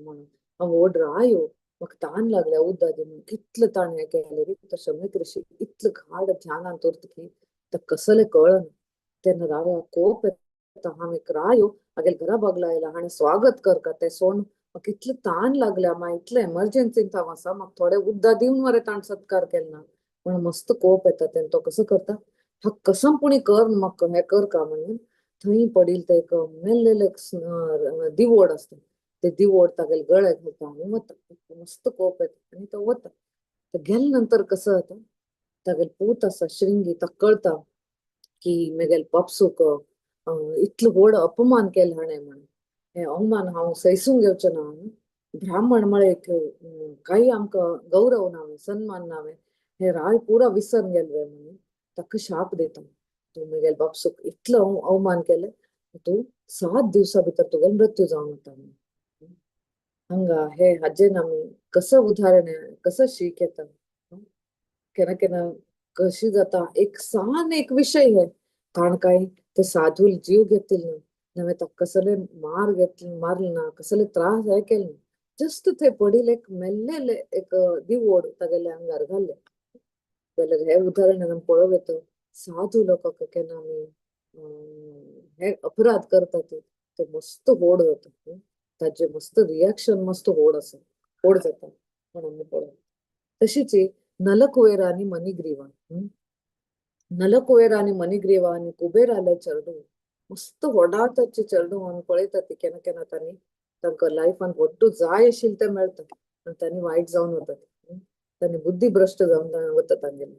म्हणून, हांव व्हड रायो, म्हाका तान लागल्या, उद्दा दी म्हणून. कितलें ताणें हें केलें रे, तो शमीक ऋषी इतलें घाड ध्यानांत उरता की ताका कसलें कळना. तेन्ना राया कोप येता, हांव एक रायो हागेले घरा बागला आयला, हाणें स्वागत करका तें सोण, म्हाका इतलें तान लागल्या, म्हाका इतलें एमर्जन्सीन हांव आसा, म्हाका थोडें उद्दा दिवन मरे ताणें सत्कार केलो ना म्हण मस्त कोप येता. तेन्ना तो कसो करता, हा कसम पुणी कर म्हाका हें कर का म्हणून थंय पडिल्लें तें एक मेल्लेलें एक दिवोड आसता, ते दिवोड तागेले गळ्याक घालता आनी वता. मस्त कोप येता आनी तो वता. तो गेले नंतर कसो जाता, तागेलो पूत आसा श्रृंगी, ताका कळटा की म्हगेले बापसूक इतलो व्हड अपमान केलो हाणें म्हणून, हें अवमान हांव सैसूंक घेवचें ना. ब्राह्मण म्हळें एक कांय आमकां गौरव नावें, सन्मान नावें, हे राय पुरा विसरून गेले म्हणून ताका शाप दिता, तूं म्हगेले बापसूक इतलो अवमान केलें, तूं 7 दिवसां भितर तुगेलो मृत्यू जावन वता म्हणून. हांगा हे हाजेन आमी कसो उदाहरण कसो शीक येता, केन्ना केन्ना कशी जाता एक सान एक विशय हे ताण काय ते साधूल जीव घेतील ना, नव्हे ताका कसले मार घेतले मारले ना, कसले त्रास हे केले ना, जस्ट थंय पडिल्लें एक मेल्लेले एक दिवोड तागेल्या आंगार घाल्लें. जाल्यार हे उदाहरण आमी पळोवं येता, साधू लोकांक केन्ना आमी हे अपराध करता ते मस्त व्हड जाता, ताजे मस्त रिएक्शन मस्त व्हड आसा, व्हड जाता म्हण आमी पळोवं. तशीच नलकुवेर आनी मणिग्रीवा, नलकुवेर आनी मणिग्रीवा आनी कुबेराले चेडूं मस्त व्हडा ताचे चेडूं आमी पळयता ती केन्ना केन्ना तांणी तांकां लायफान वट्टू जाय आशिल्लें तें मेळटा, पूण तांणी वायट जावन वतात, तांणी बुद्धी भ्रश्ट जावन वता तांगेली.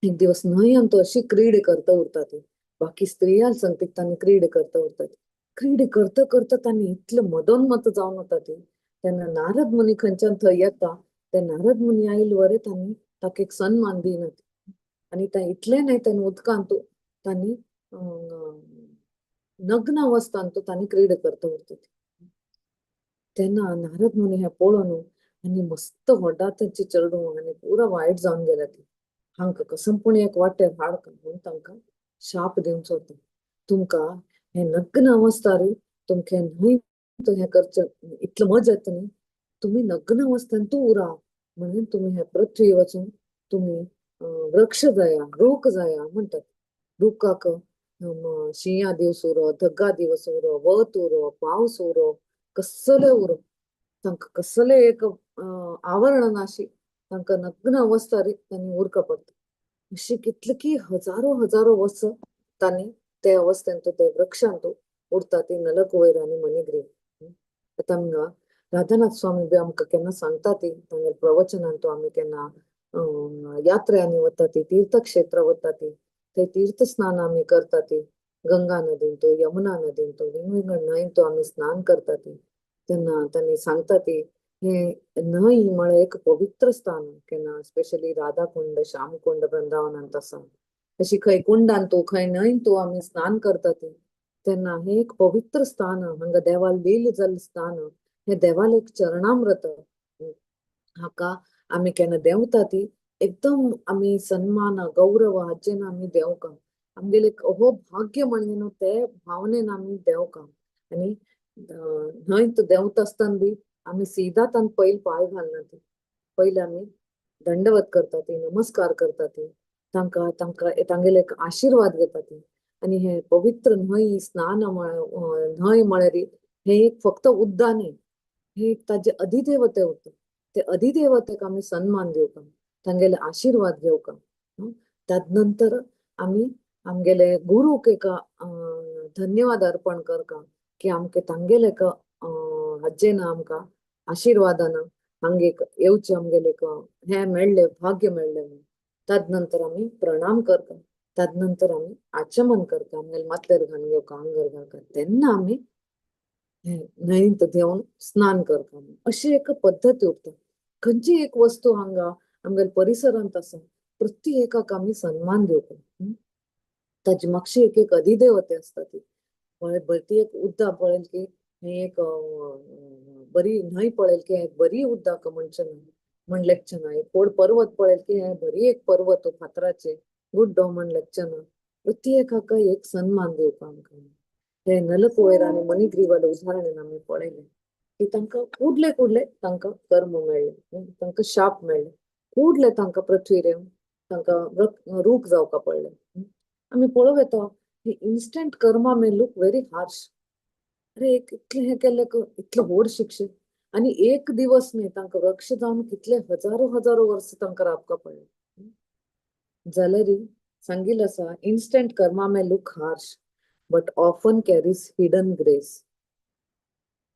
एक दिवस न्हंयन तो अशी क्रीड करता उरता ती, बाकी स्त्रियां संगतीक तांणी क्रीड करता उरता ती, क्रीड करता करता तांणी इतलें मदोन्मत जावन वता ती. तेन्ना नारद मुनी खंयच्यान थंय येता, ते नारद मुनी आयले वरे तांणी ताका एक सन्मान दिनात आनी ते इतलें न्हय तांणी उदकांत तांणी नग्न अवस्थांत तांणी क्रीड करता उरता ती. तेन्ना नारद मुनी हें पळोवन आनी मस्त व्हडा तांचे चेडूं आनी पुरा वायट जावन गेल्या ती, हांकां कसम पूण एक वाटेर हाडका म्हणून तांकां शाप दिवचो वता, तुमकां हें नग्न अवस्था रे तुमकां न्हय हें करचें इतलें मजा येता न्ही, तुमी नग्न अवस्थेन तूं उरा म्हणून तुमी हे पृथ्वी वचून तुमी वृक्ष जाया, रूख जाया म्हणटात. रुखाक शिंया दिवस उरो, धगा दिवस उरो, वत उरो, पावस उरो, कसले उरो, तांकां कसले एक आवरण नाशी तांकां नग्न अवस्था रे तांणी उरका पडटा. अशी कितले की हजारो हजारो वर्स तांणी ते अवस्थेंत ते वृक्षांत उरता ती नलकुवेर आनी मणिग्रीव. आतां हांगा राधानाथ स्वामी बी आमकां केन्ना सांगता ती तांगेल्या प्रवचनांत आमी केन्ना यात्र्यांनी वता ती, तीर्थक्षेत्र वता ती, थंय तीर्थस्नान आमी करता ती, गंगा नदींत, यमुना नदींत, विंगड न्हंयंत आमी स्नान करता ती. तेन्ना तांणी सांगता ती हे न्हंय म्हळ्यार एक पवित्र स्थान, केन्ना स्पेशली राधाकुंड, श्यामकुंड वृंदावनांत आसा, अशी खंय कुंडांत खंय न्हंयंत आमी स्नान करता ती, तेन्ना हे एक पवित्र स्थान, हांगा देवाल लील जाल्लें स्थान, हे देवाल एक चरणामृत, हाका आमी केन्ना देंवता ती एकदम आमी सन्मान गौरव हाचेन आमी देंवका, आमगेले हो भाग्य म्हणजे न्हू ते भावनेन आमी देंवका. आनी न्हंयत देंवता आसतना बी आमी सीधा तांकां पयलीं पांय घालना ती, पयलीं आमी दंडवत करता ती, नमस्कार करता ती, तांकां तांकां तांगेले एक आशिर्वाद घेता ती. आनी हे पवित्र न्हंय स्नान न्हंय म्हळ्यार हें एक फक्त उद्दा न्ही, हे एक ताजे अधिदेवते उरता. ते अधिदेवतेक आमी सन्मान दिवका, तांगेले आशिर्वाद घेवका. तद नंतर आमी आमगेले गुरूक एक धन्यवाद अर्पण करका की आमकां तांगेले एक हाजेन आमकां आशिर्वादान हांगे येवचें आमगेले एक हें मेळ्ळें, भाग्य मेळ्ळें म्हणून. तद नंतर आमी प्रणाम करता, तद नंतर आमी आचमन करता, आमगेले माथ्यार घालून घेवका, आंगार घालता, तेन्ना आमी न्हंयंत देंवन स्नान करता. अशी एक पद्दत उरता. खंयची एक वस्तू हांगा आमगेले परिसरांत आसा, प्रति एकाक आमी सन्मान दिवपा. ताजी मातशी एक एक अधिदेवते आसता ती. पळय ती एक उद्दा पळयल की हे एक बरी न्हंय पळयल की एक बरी उद्दाक म्हणचें ना म्हण लेगचें ना. एक व्हड पर्वत पळयल की हे बरी एक पर्वत फातराचे गुड्डो म्हण लेगचें ना. प्रति एकाक एक सन्मान दिवपा आमकां. हे नलकुवेर आनी मणिग्रीवाले उदाहरण आमी पळयलें की तांकां कुडले कुडले तांकां कर्म मेळ्ळें, तांकां शाप मेळ्ळें, कुडले तांकां पृथ्वीर तांकां रूख जावका पडलें. आमी पळोवं येता ही instant karma may look very harsh. अरे एक इतलें हें केल्लें इतलें व्हड शिक्षे आनी एक दिवस न्ही, तांकां वृक्ष जावन कितले हजारो हजारो वर्स तांकां राबका पडलें. जाल्यार सांगिल्लें आसा, instant karma may look harsh but often carries hidden grace.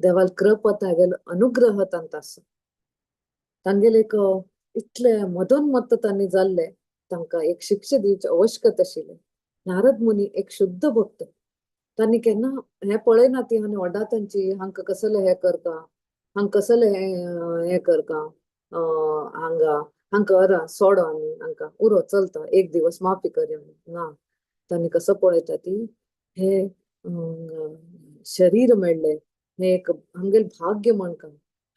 देवाल कृपा तागेलो अनुग्रह तांकां आसा. तांगेले एक इतले मदोन्मत्त तांणी जाल्ले, तांकां एक शिक्षा दिवची आवश्यकता आशिल्ली. नारद मुनी एक शुद्ध भक्त, तांणी केन्ना हें पळयना ती आनी व्हडा तांची हांकां कसले हें करता, हांकां कसले हें हें करता, हांगा हांकां अरा सोडो आनी हांकां उरो चलता, एक दिवस माफी करया ना. तांणी कसो पळयता ती हे शरीर मेळ्ळें हें एक आमगेलें भाग्य म्हणका,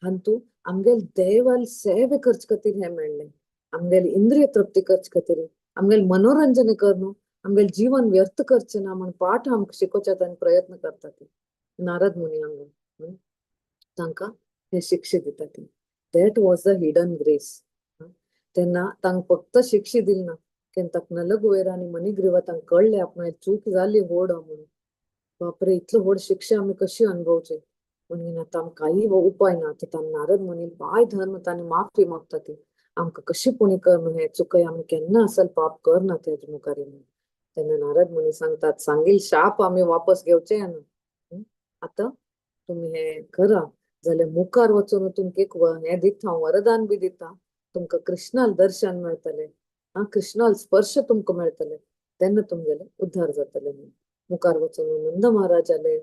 हातूंत आमगेले देवाल सेवे करचे खातीर हें मेळ्ळें, आमगेले इंद्रिय तृप्ती करचे खातीर, आमगेले मनोरंजन करून आमगेले जीवन व्यर्थ करचें ना म्हण पाठ आमकां शिकोवच्या तांणी प्रयत्न करता ती. नारद मुनी हांगा तांकां हे शिक्षा दिता ती. That was the hidden grace. तेन्ना तांकां फक्त शिक्षा दिली ना, केन्ना ताका नलकुवेर आनी मणिग्रीवा तांकां कळ्ळें आपणाली चूक जाली व्हड म्हणून. बापरे, इतलो व्हड शिक्षा आमी कशी अनुभवचे म्हणून आतां आमकां कांय उपाय ना. आतां तांणी नारद मुनी पांय धरून तांणी माफी मागता ती, आमकां कशी पुणी कर हें चुकय, आमी केन्ना असल पाप करना तेजे मुखार म्हणून. तेन्ना नारद मुनी सांगतात, सांगील शाप आमी वापस घेवचे ना, आतां तुमी हें करा जाल्यार मुखार वचून तुमकां एक हें दिता हांव, वरदान बी दिता, तुमकां कृष्णाल दर्शन मेळटलें, आं कृष्णाल स्पर्श तुमकां मेळटलें, तेन्ना तुमगेलें उद्धार जातलें म्हणून. मुखार वचून नंद महाराजाले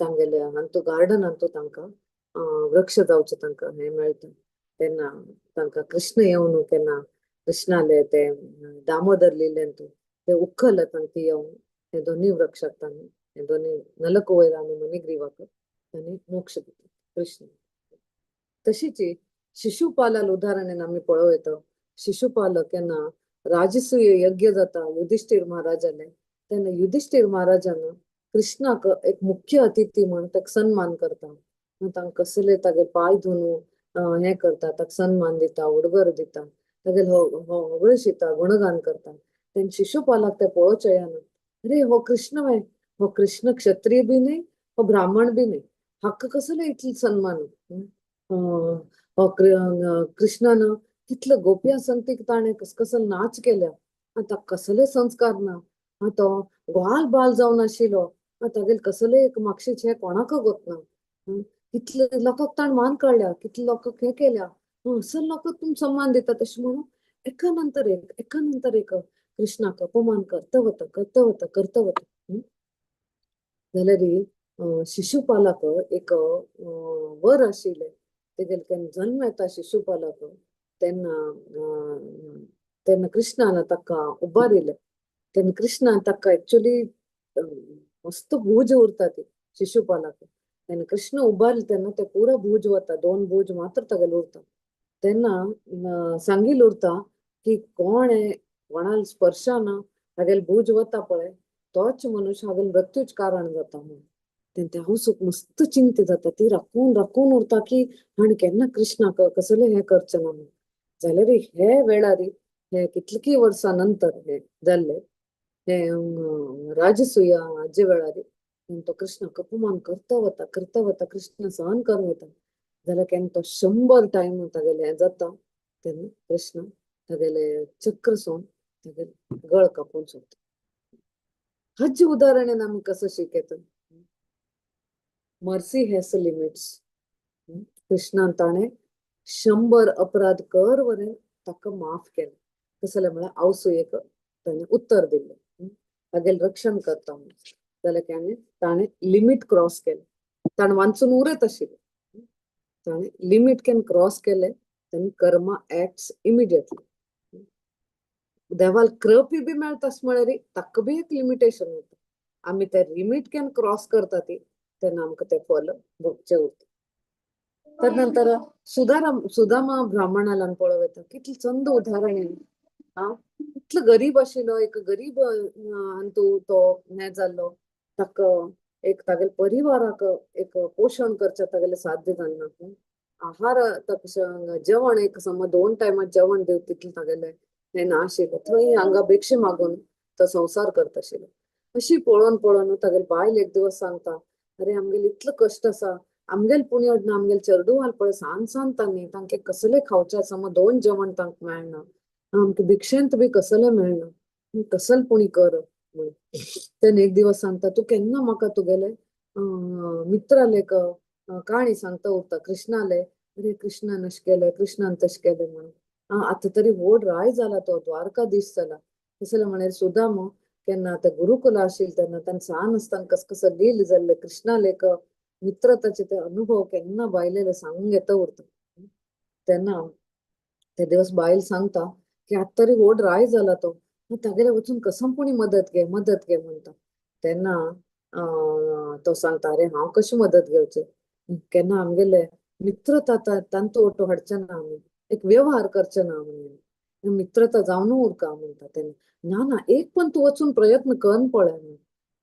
तांगेले हांतू गार्डनांतू तांकां वृक्ष जावचें तांकां हें मेळटा. तेन्ना तांकां कृष्ण येवन केन्ना कृष्णाले ते दामोदर लिलेंतू ते उखल तांकां येवन हे दोनूय वृक्षाक तांणी हे दोनूय नलकुवेर आनी मणिग्रीवाक तांणी मोक्ष दिता कृष्ण. तशीच शिशुपालाल उदाहरण आमी पळोवं येता. शिशुपाल केन्ना राजसूय यज्ञ जाता युधिष्ठिर महाराजाले, तेन्ना युधिष्ठिर महाराजान कृष्णाक एक मुख्य अतिथी म्हण ताका सन्मान करता. तांकां कसले तागे पांय धुवन हें करता, ताका सन्मान दिता, उडगर दिता, तागेले होगळशिता, गुणगान करता. तेन्ना शिशुपालाक ते पळोवचें येना, अरे हो कृष्ण वे, हो कृष्ण क्षत्रिय बी न्ही, हो ब्राह्मण बी न्ही, हाका कसलो इतलो सन्मान. हो कृष्णान कितले गोपयां संगतीक ताणें कस कसलो नाच केल्या, ताका कसले संस्कार ना, तो ग्वाल बाल जावन आशिल्लो, तागेले कसले एक मागशीच हें कोणाक गोतना, कितले लोकांक ताणें मान काडल्या, कितले लोकांक हें केल्या, असो लोकांक तुमी सन्मान दिता. तशें म्हणून एका नंतर एक एका नंतर एक कृष्णाक अपमान करता वता करता वता करता वता. जाल्यार शिशुपालाक एक वर आशिल्लें, तेगेले केन्ना जन्म येता शिशुपालाक तेन्ना तेन्ना कृष्णान ताका उबारिलें. तेन्ना कृष्णान ताका एक्चुली मस्त भूज उरता ती शिशुपालाक. तेन्ना कृष्ण उबारले तेन्ना ते पुरा भूज वता, दोन भूज मात्र तागेले उरता. तेन्ना सांगील उरता की कोण कोणाल स्पर्शान तागेले भूज वता पळय तोच मनुष्य हागेले मृत्यूच कारण जाता म्हणून. तेन्ना त्या हांव मस्त चिंता जाता, ती राखून राखून उरता की हाणें केन्ना कृष्णाक कसलें हें करचें ना म्हणून. जाल्यार हे वेळार हे कितलीं वर्सां नंतर हे जाल्ले हे राजसूया हाजे वेळार तो कृष्णाक अपमान करता वता करता वता, कृष्ण सहन करून वता. जाल्यार केन्ना तो 100 टायम तागेले हें जाता तेन्ना कृष्ण तागेले चक्र सोन तागेले गळ कापून सोडटा. हाजे उदाहरणान आमी कसो शिकयता, मर्सी हॅज लिमिट्स. कृष्णान ताणें 100 अपराध कर वरें ताका माफ केलें. कसलें म्हळ्यार आवसुयेक ताणें उत्तर दिल्लें, तागेलें रक्षण करता म्हणून. जाल्यार ताणें लिमीट क्रॉस केलें, ताणें वांचून उरत आशिल्लें, ताणें लिमीट can cross केलें तेन्ना कर्मा एक्ट्स इमिडिएटली. देवाल कृपी बी मेळटा अशें म्हळ्यार ताका बी एक लिमिटेशन उरता. आमी ते लिमीट can cross करता ती तेन्ना आमकां तें फल भोगचें उरता. तर नंतर सुदामा ब्राह्मणाला पळोवं येता, कितलें चंद उदाहरण हें. आं, इतलो गरीब आशिल्लो, एक गरीब अंतू तो हें जाल्लो, ताका एक तागेले परिवाराक एक पोशण करचें तागेलें साध्य जालना. आहार ताका जेवण एक समज 2 टायमार जेवण दिवं तितलें तागेलें हें नाशिल्लें. थंय हांगा भिक्षे मागून तो संवसार करता आशिल्लो. अशी पळोवन पळोवन तागेले बायल एक दिवस सांगता, अरे आमगेले इतलो कश्ट आसा, आमगेले पुण्य ना, आमगेले चेरडुवाल पळय सान सान तांणी तांकां कसलें खावचें समज 2 जेवण तांकां मेळना, आमकां भिक्षेंत बी कसलें मेळना, कसलें पुणी कर म्हणून. तेन्ना एक दिवस सांगता, तूं केन्ना म्हाका तुगेले मित्राले काणी सांगता उरता कृष्णाले, अरे कृष्णान अशें केलें कृष्णान तशें केलें म्हणून. आतां तरी व्हड राय जाला तो, द्वारकाधीश जाला. कसलें म्हळ्यार सुदामा केन्ना ते गुरुकुला आशिल्ले तेन्ना ताणें सान आसतना कस कसो लील जाल्ले कृष्णाले मित्रताचे ते अनुभव केन्ना बायलेले सांगूंक येता उरता. तेन्ना ते दिवस बायल सांगता की आतां तरी व्हड राय जाला तो, तागेले वचून कसम कोणी मदत घे मदत घे म्हणटा. तेन्ना तो सांगता, अरे हांव कशी मदत घेवची, केन्ना आमगेले मित्रता तांचो ओटो हाडचे ना, आमी एक व्यवहार करचे ना म्हणून, मित्रता जावन उरका म्हणटा. तेन्ना ना ना एक पण तूं वचून प्रयत्न कर पळय,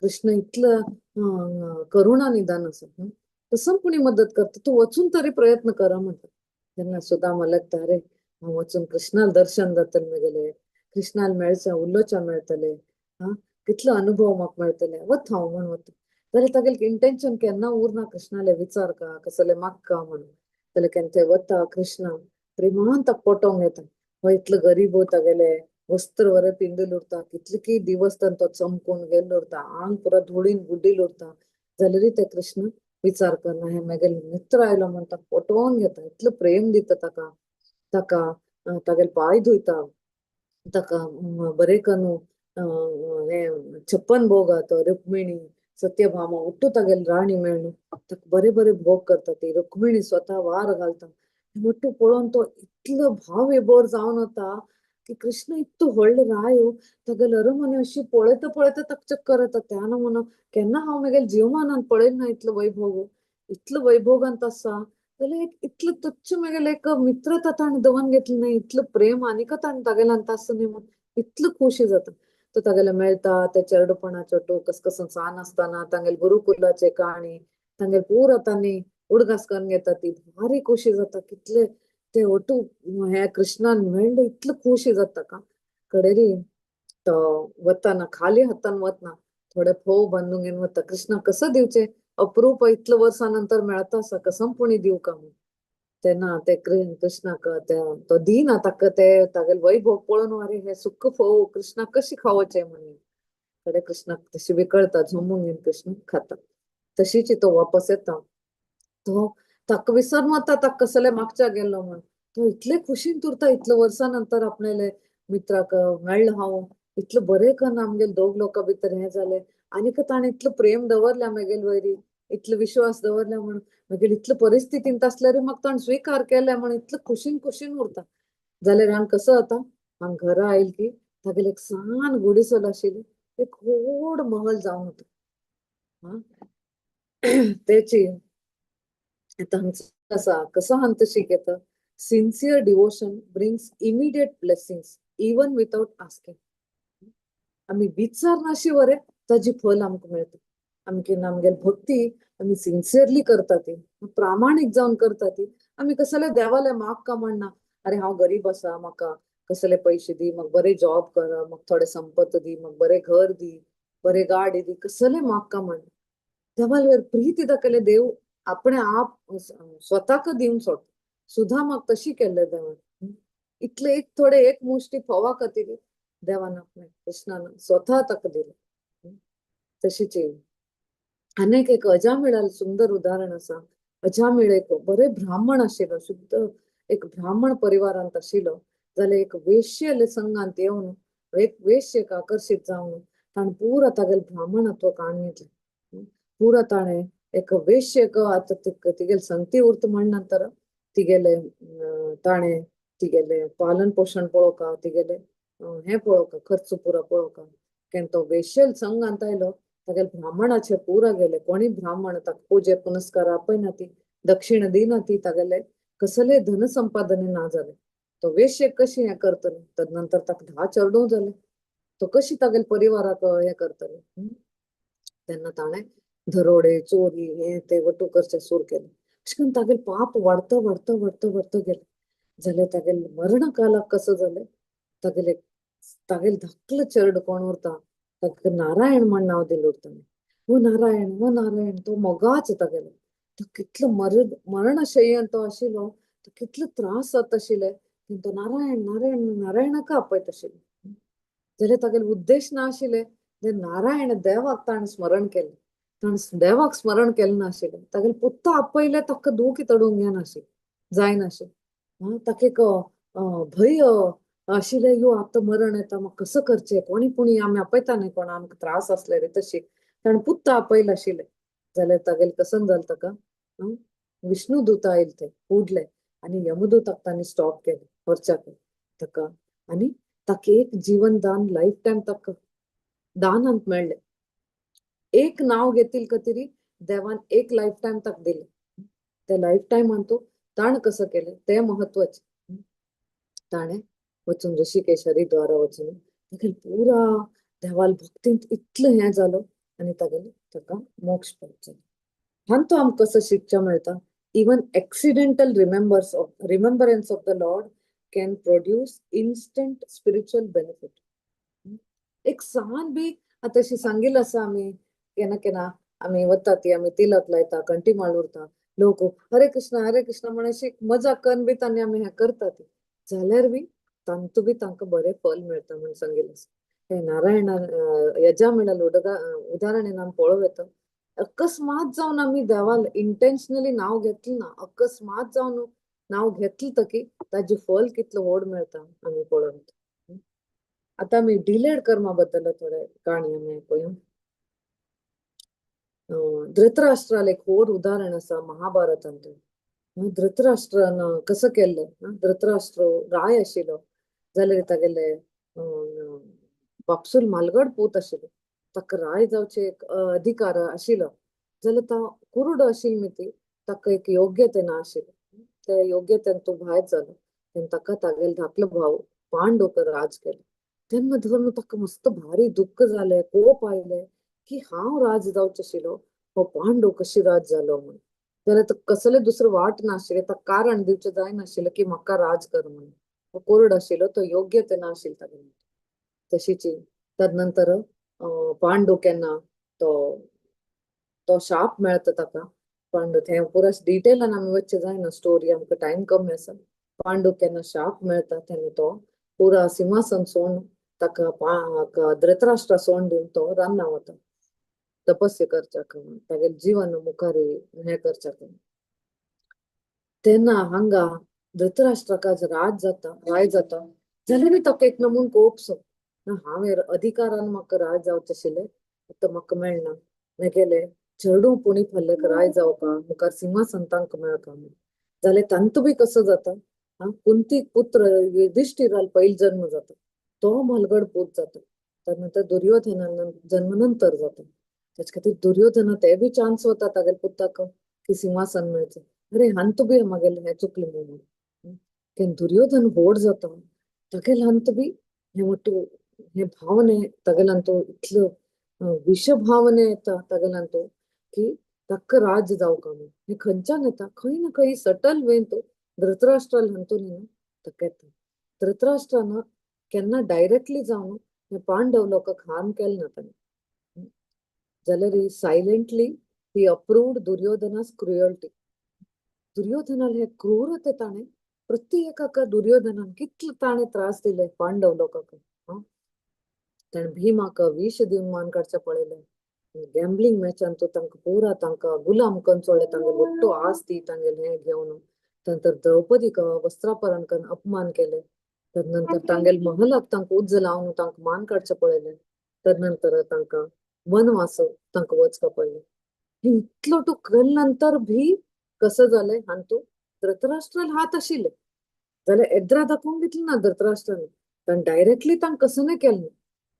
कृष्ण इतलं करुणा निदान आसा, कसम कोणी मदत करता, तूं वचून तरी प्रयत्न कर म्हणटा. तेन्ना सुदामा लागता, अरे हांव वचून कृष्णाल दर्शन जातलें म्हगेलें, कृष्णाल मेळचें उलोवचें मेळटलें, आं कितलो अनुभव म्हाका मेळटले, वत हांव म्हण वता. जाल्यार तागेलें इंटेन्शन केन्ना उरना कृष्णाले विचार का कसले मागका म्हणून. जाल्यार केन्ना थंय वता कृष्णा प्रेमान ताका पटोवंक येता, हो इतलो गरीब तागेले वस्त्र बरें पिंदूल उरता, कितले की दिवस तो चमकून गेल्लो उरता, आंग पुरा धुळीन बुड्डील उरता, जाल्यारय ते कृष्ण विचार करना, हे म्हगेले मित्र आयलो म्हण ताका पटोवन घेता, इतलो प्रेम दिता ताका, ताका तागेले पांय धुयता, ताका बरें करून हें 56 भोग तो रुक्मिणी सत्यभामा उट्टू तागेले राणी मेळ्ळू ताका बरे बरे भोग करता, ती रुक्मिणी स्वता वार घालता. ಒಟ್ಟು पळोवन तो इतलो भाव विभोर जावन वता की कृष्ण इतलो व्हडलो रायो तागेले अरमने अशी पळयता पळयता ताका चक्कर येता. त्या नमुना केन्ना हांव म्हगेल्या जीवमानान पळयलें ना इतलो वैभोग, इतलो वैभोगांत आसा जाल्यार एक इतलो तुच्छ म्हगेलें एक मित्रता ताणें दवरून घेतली ना, इतलो प्रेम आनीक ताणें तागेल्यान आसा न्ही म्हूण इतलो खोशी जाता. तो तागेले मेळटा ते चेरडुपणाचो टो कस कसो सान आसतना तांगेले गुरुकुलाचे काणी तांगेले पुरा तांणी उडगास करून घेता, ती भारी खोशी जाता. कितले ते ಒಟ್ಟು हे कृष्णान मेळ्ळे इतलो खोशी जाता का कडेरी तो वताना खाली हातान वतना थोडे फोव बांदून घेवन वता. कृष्णा कसं दिवचे अप्रूप इतलं वर्सां नंतर मेळता आसा कसम पुणी दिवं का म्हणून. तेन्ना ते कृष्णाक तो दिना ताका ते तागेले वैभव पळोवन अरे हे सुक्क फोव कृष्णाक कशी खावचे म्हणून. कडे कृष्णाक तशी बी कळता, झोमून घेवन कृष्ण खाता. तशीच तो वापस येता, तो ताका विसरून वता ताका कसले मागच्या गेल्लो म्हण. तो इतले खुशीन उरता, इतले वर्सां नंतर आपणाले मित्राक मेळ्ळो हांव, इतलें बरें करून आमगेले दोग लोकां भितर हें जालें, आनीक ताणें इतलो प्रेम दवरला म्हगेले वयरी, इतलो विश्वास दवरला म्हण म्हगेले इतले परिस्थितींत आसल्यार म्हाका ताणें स्विकार केलें म्हण इतलो खुशीन खुशीन उरता. जाल्यार हांगा कसो जाता, हांगा घरा आयल की तागेले एक सान गुडिसल आशिल्ली, एक व्हड महल जावन वता. तेची आतां हांगसर आसा कसो हांगा शिकयता, sincere devotion brings immediate blessings even without asking. आमी विचार नाशी वरे ताजी फल आमकां मेळटा. आमी केन्ना आमगेली भक्ती आमी सिन्सियरली करता, ती प्रामाणीक जावन करता, ती आमी कसले देवाले मागका म्हणना, अरे हांव गरीब आसा म्हाका कसले पयशे दी, म्हाका बरें जॉब कर, म्हाका थोडे संपत दी, म्हाका बरें घर दी, बरें गाडी दी, कसले मागका म्हण देवाल वेर प्रीती दाखयले. देव आपणे आप स्वताक दिवन सोडटा. सुद्धा म्हाका तशी केल्ले देवान. इतले एक थोडे एक मुष्टी फोवा खातीर देवान आपणे कृष्णान स्वता ताका दिले. तशीच आनीक एक अजामिळाल सुंदर उदाहरण आसा. अजामिळ एक बरे ब्राह्मण आशिल्लो, शुद्ध एक ब्राह्मण परिवारांत आशिल्लो. जाल्यार एक वेश्येले संघांत येवन, एक वेश्येक आकर्शीत जावन ताणें पुरा तागेले ब्राह्मणत्व काडून घेतलें. पुरा ताणें एक वेश्येक आतां तिगेले संगती उरता म्हण नंतर तिगेले ताणें तिगेले पालन पोशण पळोवका, तिगेले हें पळोवका, खर्च पुरा पळोवका. केन्ना तो वेश्यल संघांत आयलो, तागेले ब्राह्मणाचे पुरा गेले. कोणी ब्राह्मण ताका पुजे पुनस्कार आपयना ती, दक्षिणा दिना ती, तागेले कसले धन संपादन ना जालें. तो वेश्येक कशी हें करतले? तदनंतर ताका 10 चेडूं जालें, तो कशी तागेले परिवाराक हें करतले? तेन्ना ताणें दरोडे, चोरी, हें ते वटू करचें सुरू केलें. अशें करून तागेलें पाप वाडता वाडता वाडता वाडता गेलें. जाल्यार तागेले मरणकालाक कसो जालें, तागेले तागेले धाकलो चेडो कोण उरता, ताका नारायण म्हण नांव दिलें उरता. हो नारायण, हो नारायण, तो मोगाच तागेलो. तो कितलो मरणशय्येन तो आशिल्लो, तो कितलो त्रास जाता आशिल्ले, तो नारायण नारायण नारायणाका आपयत आशिल्लो. जाल्यार तागेले उद्देश ना आशिल्ले, ते नारायण देवाक ताणें स्मरण केलें. ताणें देवाक स्मरण केलें नाशिल्लें. तागेले पुत्ता आपयले, ताका दुखी तडूंक येनाशिल्लें, जायनाशिल्लें. ताका एक भंय आशिल्लें, यो आतां मरण येता, म्हाका कसो करचें, कोणी पुणी आमी आपयता न्ही कोण आमकां त्रास आसले रे तशी. ताणें पुत्ता आपयले आशिल्लें. जाल्यार तागेलें कसन जालें ताका, विष्णुदूत आयले ते उडले आनी यमदूताक तांणी स्टॉप केलें व्हरच्याक ताका. आनी ताका एक जीवन दान, लायफ टायम ताका दानांत मेळ्ळें. एक नांव घेतील खातीर देवान एक लायफ टायम ताका दिलें. त्या लायफ टायमान तूं ताणें कसो केलें तें म्हत्वाचें. ताणें वचून ऋषिकेश हरिद्वारा वचून तागेले पुरा देवाल भक्तींत इतलें हें जालो आनी तागेले ताका मोक्ष प्राप्त जालो. हांतू आमकां कसो शिकचें मेळटा, even accidental remembrance of the Lord can produce instant spiritual benefit. एक सान बी आतां अशी सांगिल्लें आसा आमी केन्ना केन्ना आमी वता ती आमी तिलक लायता, कंठी माळ उरता, लोक हरे कृष्ण हरे कृष्ण म्हण अशी मजा करून बी तांणी आमी हें करता ती, जाल्यार बी तांतू बी तांकां बरें फल मेळटा म्हण सांगिल्लें आसा. हे नारायणा यजा म्हणल्यार उदाहरण आमी पळोवं येता. अकस्मात जावन आमी देवाल इंटेन्शनली नांव घेतलें ना, अकस्मात जावन नांव घेतलें तकी ताजें फल कितलें व्हड मेळटा आमी पळोवं येता. आतां आमी डिलेड कर्मा बद्दल थोडे काणी आमी आयकुया. धृतराष्ट्राल एक व्हड उदाहरण आसा महाभारतांत. धृतराष्ट्रान कसो केल्लें, धृतराष्ट्र राय आशिल्लो, जाल्यार तागेले बापसूल मालगड पूत आशिल्लो, ताका राय जावचे एक अधिकार आशिल्लो. जाल्यार तो कुरुडो आशिल्लो न्ही, ताका एक योग्यते ना आशिल्लें, ते योग्यतेन तो भायर जालो. तेन्ना ताका तागेलो धाकलो भाव पांडव राज केलो. तेन्ना धरून ताका मस्त भारी दुख्ख जालें, कोप आयले की हांव राज जावचो आशिल्लो, हो पांडव कशी राज जालो म्हूण. जाल्यार ताका कसलें दुसरें वाट नाशिल्लें, ताका कारण दिवचें जायनाशिल्लें की म्हाका राज कर म्हूण. तो कोरड आशिल्लो, तो योग्यते नाशिल्लो तागेलें. तशीच तदनंतर पांडू केन्ना तो तो शाप मेळटा ताका पांडू, थंय पुरा डिटेलान आमी वचचें जायना, स्टोरी आमकां टायम कमी आसा. पांडू केन्ना शाप मेळटा तेन्ना तो पुरा सिंहासन सोडून ताका धृतराष्ट्रा सोडून दिवन तो रान्ना वता तपस्या करच्याक, तागेलें जीवन मुखार हें करच्याक. तेन्ना हांगा धृतराष्ट्राक राज जाता, राय जाता, जाल्यार ताका एक नमून कोपसो ना, हांवें अधिकारान म्हाका राज जावचें आशिल्लें, आतां म्हाका मेळना, मेगेले चेडूं पुणी फाल्यां राय जावका, मुखार सिंहासन तांकां मेळका म्हूण. जाल्यार तांतू बी कसो जाता, कुंती पुत्र युधिष्ठिराल पयलो जन्म जाता, तो म्हालगड पूत जाता. त्यानंतर दुर्योधना जन्म नंतर जाता. तेचे खातीर दुर्योधना ते बी चान्स वता तागेले पुताक की सिंहासन मेळचें. अरे हांतू बी म्हागेलें हें चुकलें म्हणून. तेन्ना दुर्योधन व्हड जाता, तागेले हांतू बी हें वट्टू हे भावने तागेले हांतू इतल्यो विशभावने येता तागेले हांतू की ताका राज जावका म्हूण. हें खंयच्यान येता, खंय ना खंय सटल वेन तो धृतराष्ट्राल हांतून न्हू ताका येता. धृतराष्ट्रान केन्ना डायरेक्टली जावन हे पांडव लोकांक हार्म केलें ना ताणें, जाल्यार silently he approved Duryodhana's cruelty. दुर्योधनाले हे क्रूरते ताणें प्रति एकाक दुर्योधनान कितले ताणें त्रास दिले पांडव लोकांक. ताणें भीमाक विष दिवन मान काडचें पळयलें, गॅम्बलिंग मॅचान तो तांकां पुरा तांकां गुलाम करून सोडले, तांगे मोठो आस्ती तांगेले हें घेवन. नंतर द्रौपदीक वस्त्रापहरण करून अपमान केले. तदनंतर तांगेले महलाक तांकां उज्ज लावन तांकां मान काडचें पळयलें. तदनंतर तांकां वनवास तांकां वचपा पडलें. इतलो तूं केले नंतर भी कसं जालें, हातूंत धृतराष्ट्राल हात आशिल्ले जाल्यार एद्रा दाखोवंक घेतली ना धृतराष्ट्रान, ताणें डायरेक्टली तांकां कसं नाही केलें.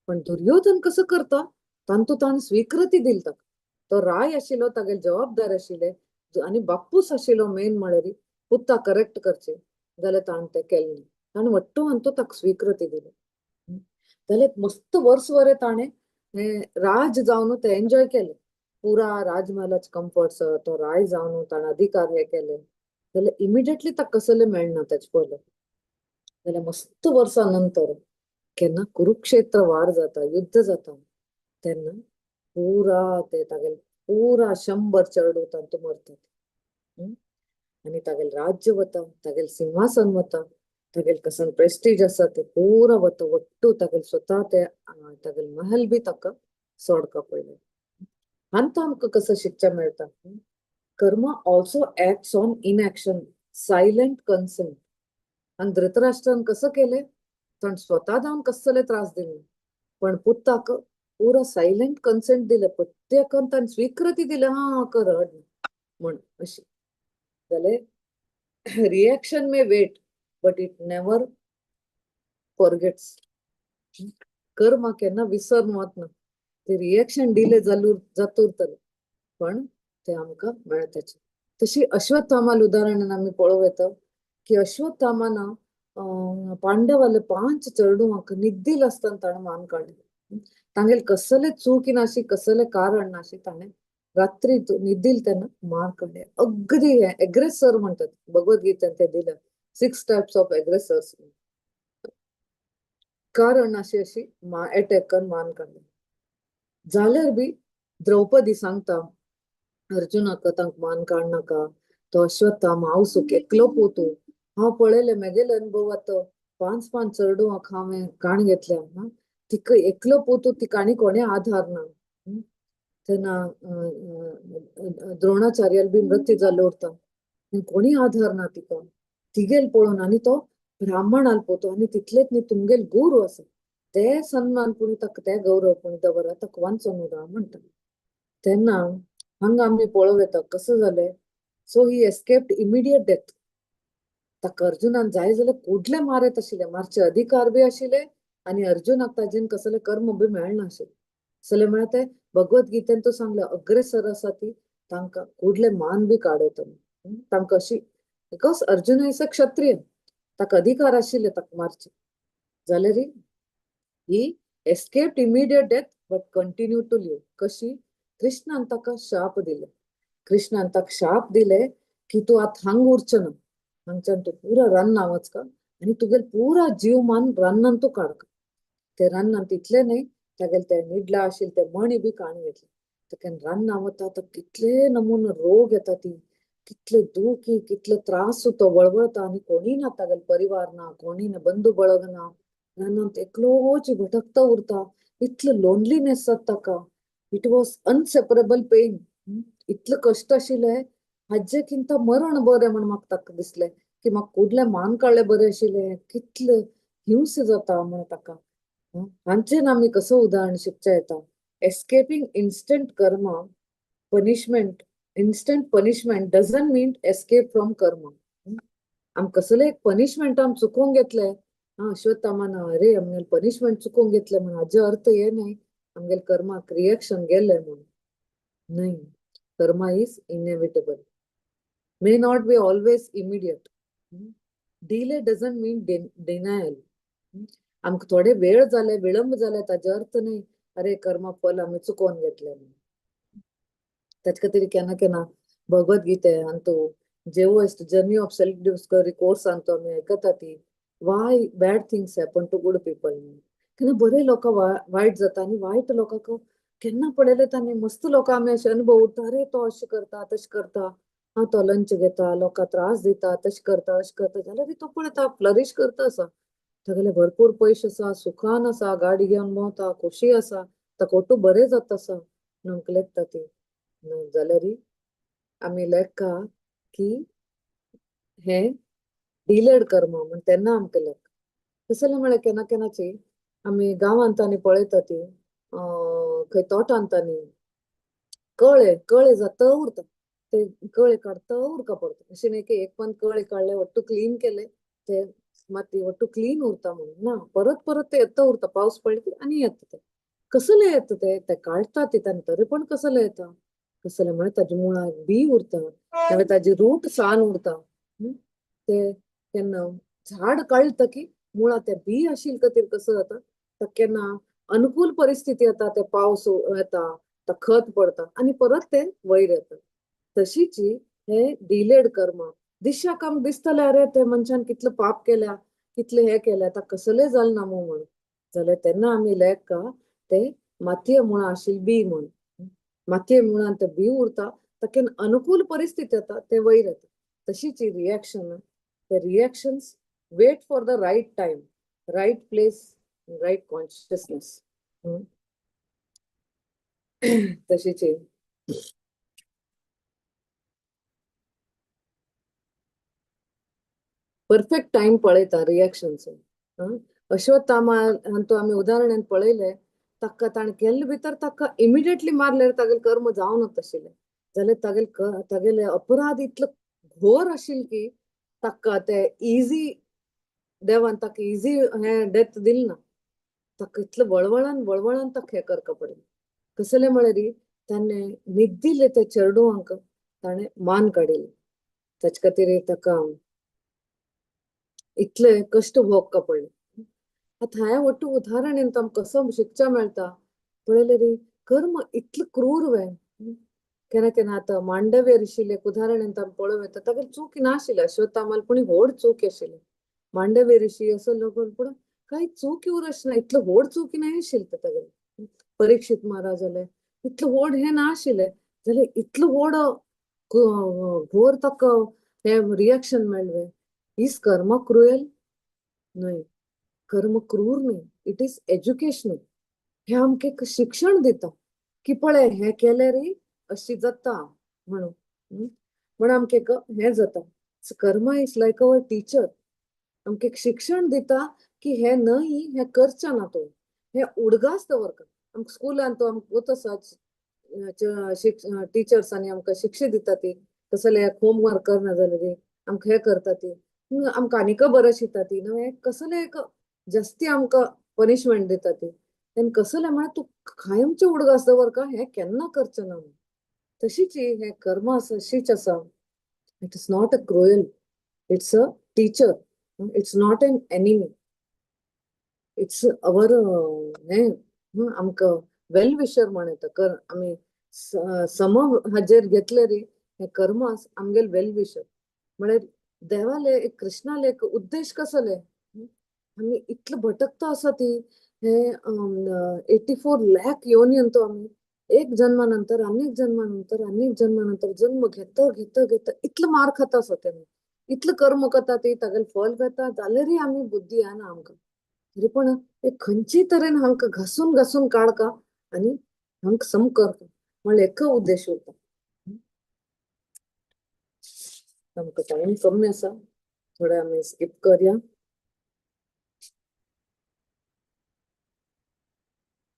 पण दुर्योधन कसं करता तांतू ताणें स्वीकृती दिली ताका. तो राय आशिल्लो, तागेले जबाबदार आशिल्ले आनी बाप्पूस आशिल्लो मेन म्हळ्यार पुता करेक्ट करचे, जाल्यार ताणें तें केलें ना. ताणें वट्टू हातूंत ताका स्वीकृती दिली. जाल्यार मस्त वर्स वरें ताणें हें राज जावन तें एन्जॉय केलें, पुरा राजमहालाचे कम्फर्ट्स, तो राय जावन ताणें अधिकार हे केले. जाल्यार इमिडिएटली ताका कसलें मेळना तेजे पयलो. जाल्यार मस्त वर्सां नंतर केन्ना कुरुक्षेत्र वार जाता, युद्ध जाता, तेन्ना पुरा ते तागेले पुरा 100 चेडूं तांतू मरतात. आनी तागेलें राज्य वता, तागेलें सिंहासन वता, तागेलें कसन प्रेस्टीज आसा ते पुरा वता, वट्टू तागेलें स्वता ते तागेलें महल बी ताका सोडका पडलें. हांतू आमकां कसो शिकचें मेळटा, karma also acts on inaction, silent consent. आनी धृतराष्ट्रान कसं केलें, ताणें स्वता जावन कसले त्रास दिले, पण पुताक पुरा सायलंट कन्सेंट दिलें, प्रत्येकान ताणें स्वीकृती दिली, हा कर म्हण अशी. जाल्यार reaction may wait but it never forgets. कर्म केन्ना विसरून वतना, ते रिएक्शन डिले जालू जाता उरतलें पण ते आमकां मेळटाचे. तशी अश्वत्थामाल उदाहरणान आमी पळोवं येता की अश्वत्थामान पांडवाले 5 चेडवांक निद्दील आसतना ताणें मान काडलें. तांगेले कसले चूक नाशी, कसले कारण नाशी, ताणें रात्री निद्दील तेन्ना मार काडलें. अगदी हे एग्रेसर म्हणटात भगवद्गीतेन ते दिल्या, 6 टायप्स ऑफ एग्रेसर्स. कारण अशी अशी एटॅक करून मान काडलें. जाल्यार बी द्रौपदी सांगता अर्जुनाक तांकां मान काडनाका, तो अश्वत्थामा हांव एकलो पोतू, हांव पळयलें मेगेले अनुभवात 5-5 चेडवांक हांवें काण घेतल्या, तिका एकलो पोतू, तिका आनी कोणें आधार ना. तेन्ना द्रोणाचार्याल बी मृत्यू जाल्लो उरता, कोणी आधार ना तिका, तिगेल पळोवन. आनी तो ब्राह्मणाल पोतू आनी तितलेच न्ही तुमगेल गुरू आसा ते सन्मान पुणी ताका ते गौरव पुणी दवरा, ताका वांचोन उरा म्हणटा. तेन्ना हांगा आमी पळोवं येता कसं जालें, so he escaped immediate death. ताका अर्जुनान जाय जाल्यार कुडले मारत आशिल्ले, मारचे अधिकार बी आशिल्ले आनी अर्जुनाक ताजेन कसले कर्म बी मेळनाशिल्लें. सगळे म्हळ्यार ते भगवद्गीतेन तो सांगले अग्रेसर आसा ती तांकां कुडले मान बी काडयतले तांकां अशी, because Arjun is a Kshatriya, ताका अधिकार आशिल्ले ताका मारचे. जाल्यार he escaped immediate death but continue to live. कशी कृष्णान ताका शाप दिले, कृष्णान ताका शाप दिले की तूं आतां हांग उरचो ना, हांगच्यान तूं पुरा रान्ना वचका आनी तुगेले पुरा जीवमान रान्नान तूं काडका. ते रान्नान तितले न्हय तागेले ते निडला आशिल्ले ते मणी बी काडून घेतले. ताका रान्ना वता तो कितले नमुने रोग येता, ती कितले दुखी कितले त्रास तो वळवळता आनी कोणी ना तागेले परिवार ना, कोणी ना बंधू बळग ना, रानांत एकलोच भटकता उरता, इतलो लोनलीनेस जाता ताका. It was inseparable pain, इतले कश्ट आशिल्ले हाजे किंता मरण बरें म्हण म्हाका ताका दिसलें की म्हाका कुडले मान काडले बरें आशिल्लें, कितले हिंस जाता म्हण ताका. हांचेन आमी कसो उदाहरण शिकचें येता, escaping instant karma punishment, instant punishment doesn't mean escape from karma. आम कसले एक पनिशमेंट आम चुकोवंक घेतले, हा अश्वत्थामान अरे आमगेले पनिशमेंट चुकोवंक घेतले म्हण हाजे अर्थ हे न्हय आमगेले कर्माक रिएक्शन गेले म्हणून न्हय. Karma is inevitable, may not be always immediate. Delay doesn't mean denial. आमकां थोडे वेळ जाले, विळंब जाले, ताजे अर्थ न्हय अरे कर्मा फल आमी चुकोवन घेतले म्हणून. ताचे खातीर केन्ना केन्ना भगवद्गीते आनी तो जेवो journey of self discovery course आनी तो आमी आयकता ती Why bad things happen to good people. केन्ना बरे लोकां वायट जाता आनी वायट लोकांक केन्ना पळयलें तांणी मस्त लोकां आमी अशें अनुभव उरता, अरे तो अशें करता तशें करता, हां तो लंच घेता, लोकां त्रास दिता, तशें करता अशें करता, जाल्यार तो पळयता फ्लरीश करता आसा, तागेले भरपूर पयशे आसा, सुखान आसा, गाडी घेवन भोंवता, खोशी आसा, ताका ओटू बरें जाता आसा म्हणून आमकां लेखता ती. जाल्यार आमी लेखा की हें डिलेड कर्म म्हण तेन्ना आमकां लेख. कसलें म्हळ्यार केन्ना केन्नाची आमी गांवांत आनी पळयता ती खंय तोटांत आनी कळे कळे जाता उरता, ते कळे काडता उरका पडटा. अशें न्ही की एक पण कळे काडले वट्टू क्लीन केले ते माती वट्टू क्लीन उरता म्हणून ना, परत परत ते येता उरता, पावस पडले की आनी येता ते. कसले येता ते ते काडटा ती तांणी तरी पण कसले येता, कसले म्हळ्यार ताजे मुळाक बी उरता, नाल्यार ताजी रूट सान उरता. ते केन्ना झाड काडटा की मुळां ते बी आशिल्ले खातीर कसो जाता, ताका केन्ना अनुकूल परिस्थिती येता, ते पावस येता, ताका खत पडटा आनी परत ते वयर येता. तशीच हे डिलेड कर्म दिशाक आमकां दिसतलें अरे ते मनशान कितलें पाप केल्या, कितलें हें केलें, आतां कसलें जालें ना मूं म्हणून, जाल्यार तेन्ना आमी लेखा ते मातये मुळां आशिल्ली बी म्हूण, मातये मुळान ते बी उरता, ताका अनुकूल परिस्थिती येता ते वयर येता. तशीच ही रिएक्शन, ते reactions wait for the right time, right place, right consciousness. तशीच परफेक्ट टायम पळयता रिएक्शन्स. अश्वत्थामा हांतू आमी उदाहरणान पळयलें, ताका ताणें केल्ले भितर ताका इमिडिएटली मारल्यार तागेलें कर्म जावन आशिल्लें, जाल्यार तागेले तागेले अपराध इतलो घोर आशिल्ले की ताका ते इजी देवान ताका इजी हें डेथ दिलें ना, ताका इतलें वळवळान वळवळान ताका हें करका पडलें. कसलें म्हळ्यार ताणें न्हिदिल्ले त्या चेडवांक ताणें मान काडिल्ली, ताचे खातीर ताका इतले कश्ट भोगका पडले. आतां हें वट्टू उदाहरण आमकां कसो शिकच्या मेळटा पळयलें रे, कर्म इतलें क्रूर वे. केन्ना केन्ना आतां मांडव्य ऋषीले एक उदाहरण आमी पळोवं येता, तागेली चूक नाशिल्ली, अश्वत्थामाल पूण व्हड चूक आशिल्ली. मांडव्य ऋषी असो लोक पूण कांय चूक उर ना, इतलो व्हड चूक नाय आशिल्ली ते तागेली. परीक्षित महाराजाले इतलो व्हड हें नाशिल्लें, जाल्यार इतलो व्हड घोर ताका हें रिएक्शन मेळ्ळें. Is karma cruel? न्हय, कर्म क्रूर न्हय, it is educational. हें आमकां एक शिक्षण दिता की पळय हें केलें रे अशी जाता म्हणून, म्हण आमकां एक हें जाता. Karma is like our teacher, आमकां एक शिक्षण दिता की हें न्हय, हें करचें ना तूं, हें उडगास दवरता. आमकां स्कुलान तो आमकां वता आसा टिचर्सांनी आमकां शिक्षा दिता ती, कसलें होमवर्क करना जाल्यार आमकां हें करता ती, आमकां आनीक बरें शिकता ती, न्हय कसलें एक जास्ती आमकां पनिशमेंट दिता ती. तेन्ना कसलें म्हळ्यार तूं कायमचें उडगास दवर का हें केन्ना करचें ना. तशीच हें कर्म आसा तशीच आसा. It is not a cruel, it's a teacher, it's not an enemy, it's our हें आमकां वेल विशर म्हण येता. कर आमी सम हाजेर घेतले रे, हें कर्म आमगेले वेल विशर म्हळ्यार देवाले एक कृष्णाले एक उद्देश कसले आमी इतले भटकता आसा ती हे 84 लाख योनी तो आमी एक जन्मानंतर अनेक जन्मानंतर अनेक जन्मानंतर जन्म घेता घेता घेता इतलो मार खाता आसा तेमी, इतलो कर्म करता ती, तागेले फल घेता, जाल्यारय आमी बुद्धी येना आमकां. तरी पण एक खंयची तरेन हांकां घासून घासून काडका आनी हांकां सम करता म्हळ्यार एक उद्देश उरता. आमकां टायम कमी आसा, थोडे आमी स्कीप करया.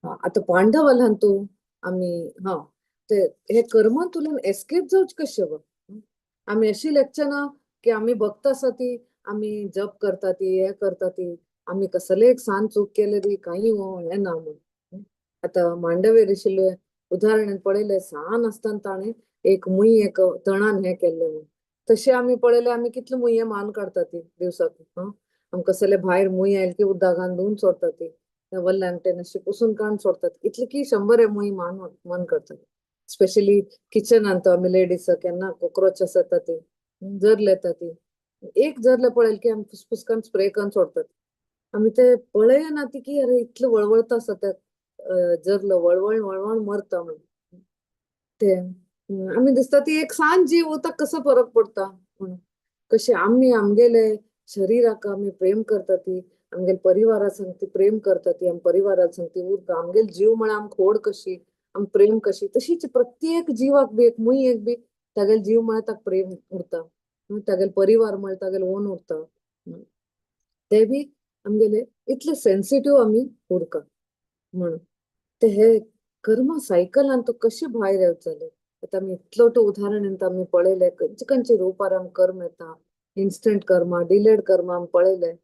आतां पांडवालान तूं आमी हा ते हे कर्मांतल्यान एस्केप जावचें कशें गो? आमी अशी लेखचे ना की आमी भक्त आसा ती, आमी जप करता ती, हें करता ती, आमी कसले एक सान चूक केले ती कांय हें ना म्हूण. आतां मांडवी ऋषीले उदाहरण पळयलें, सान आसतना ताणें एक मुय एक तणान हें केल्लें म्हूण. तशें आमी पळयलें आमी कितले मुये मान काडटा ती दिवसाक. आमकां कसले भायर मुय आयले की उदकान धुवन सोडटा ती, वल्ल्यान अशी पुसून काडून सोडटात, इतले की 100 मुय मान मान करतात. स्पेशली किचनान तो आमी लेडीज केन्ना कॉक्रोच येता ती जर येता ती, एक जरलें पळयलें की आमी फुसफुसकान स्प्रे करून सोडतात. आमी ते पळयना ती की अरे इतलें वळवळता आसा ते जरलो वळवळ वळवळ मरता म्हणून. ते आमी दिसता ती एक सान जीव ताका कसो फरक पडटा म्हणून. कशें आमी आमगेले शरिराक आमी प्रेम करता ती, आमगेले परिवारा संगती प्रेम करता ती, आम परिवारा संगती उरता, आमगेले जीव म्हळ्यार आमकां ओड कशी, आम प्रेम कशी, तशीच प्रत्येक जिवाक बी एक मुयेक बी तागेले जीव म्हळ्यार ताका प्रेम उरता, तागेले परिवार म्हळ्यार तागेले ओन उरता. ते बी आमगेले इतले सेन्सिटीव आमी उरका म्हणून ते हे कर्म सायकलान तो कशें भायर येवचेले. आतां आमी इतलो तो उदाहरण आमी पळयलें, खंयचे खंयचे रुपार आमकां कर्म येता, इन्स्टंट कर्मा, डिलेड कर्मा आमी पळयलें.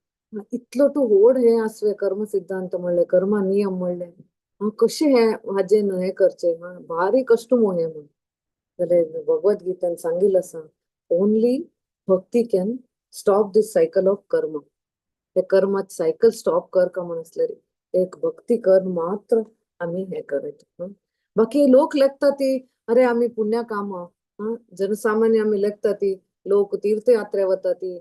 इतलो तो व्हड हें आसवे कर्म सिद्धांत म्हणलें, कर्मा नियम म्हणलें, कशें हें हाजें हें करचें, भारी कश्ट मू हें म्हूण. जाल्यार भगवत गीतेन सांगिल्लें आसा, only bhakti can stop this cycle of karma. हे कर्मात सायकल स्टॉप कर का म्हण आसल्यार एक भक्ती कर मात्र आमी हें करत. बाकी लोक लेखता ती अरे आमी पुण्या कामां, जनसामान्य आमी लेखता ती लोक तीर्थयात्रे वता ती,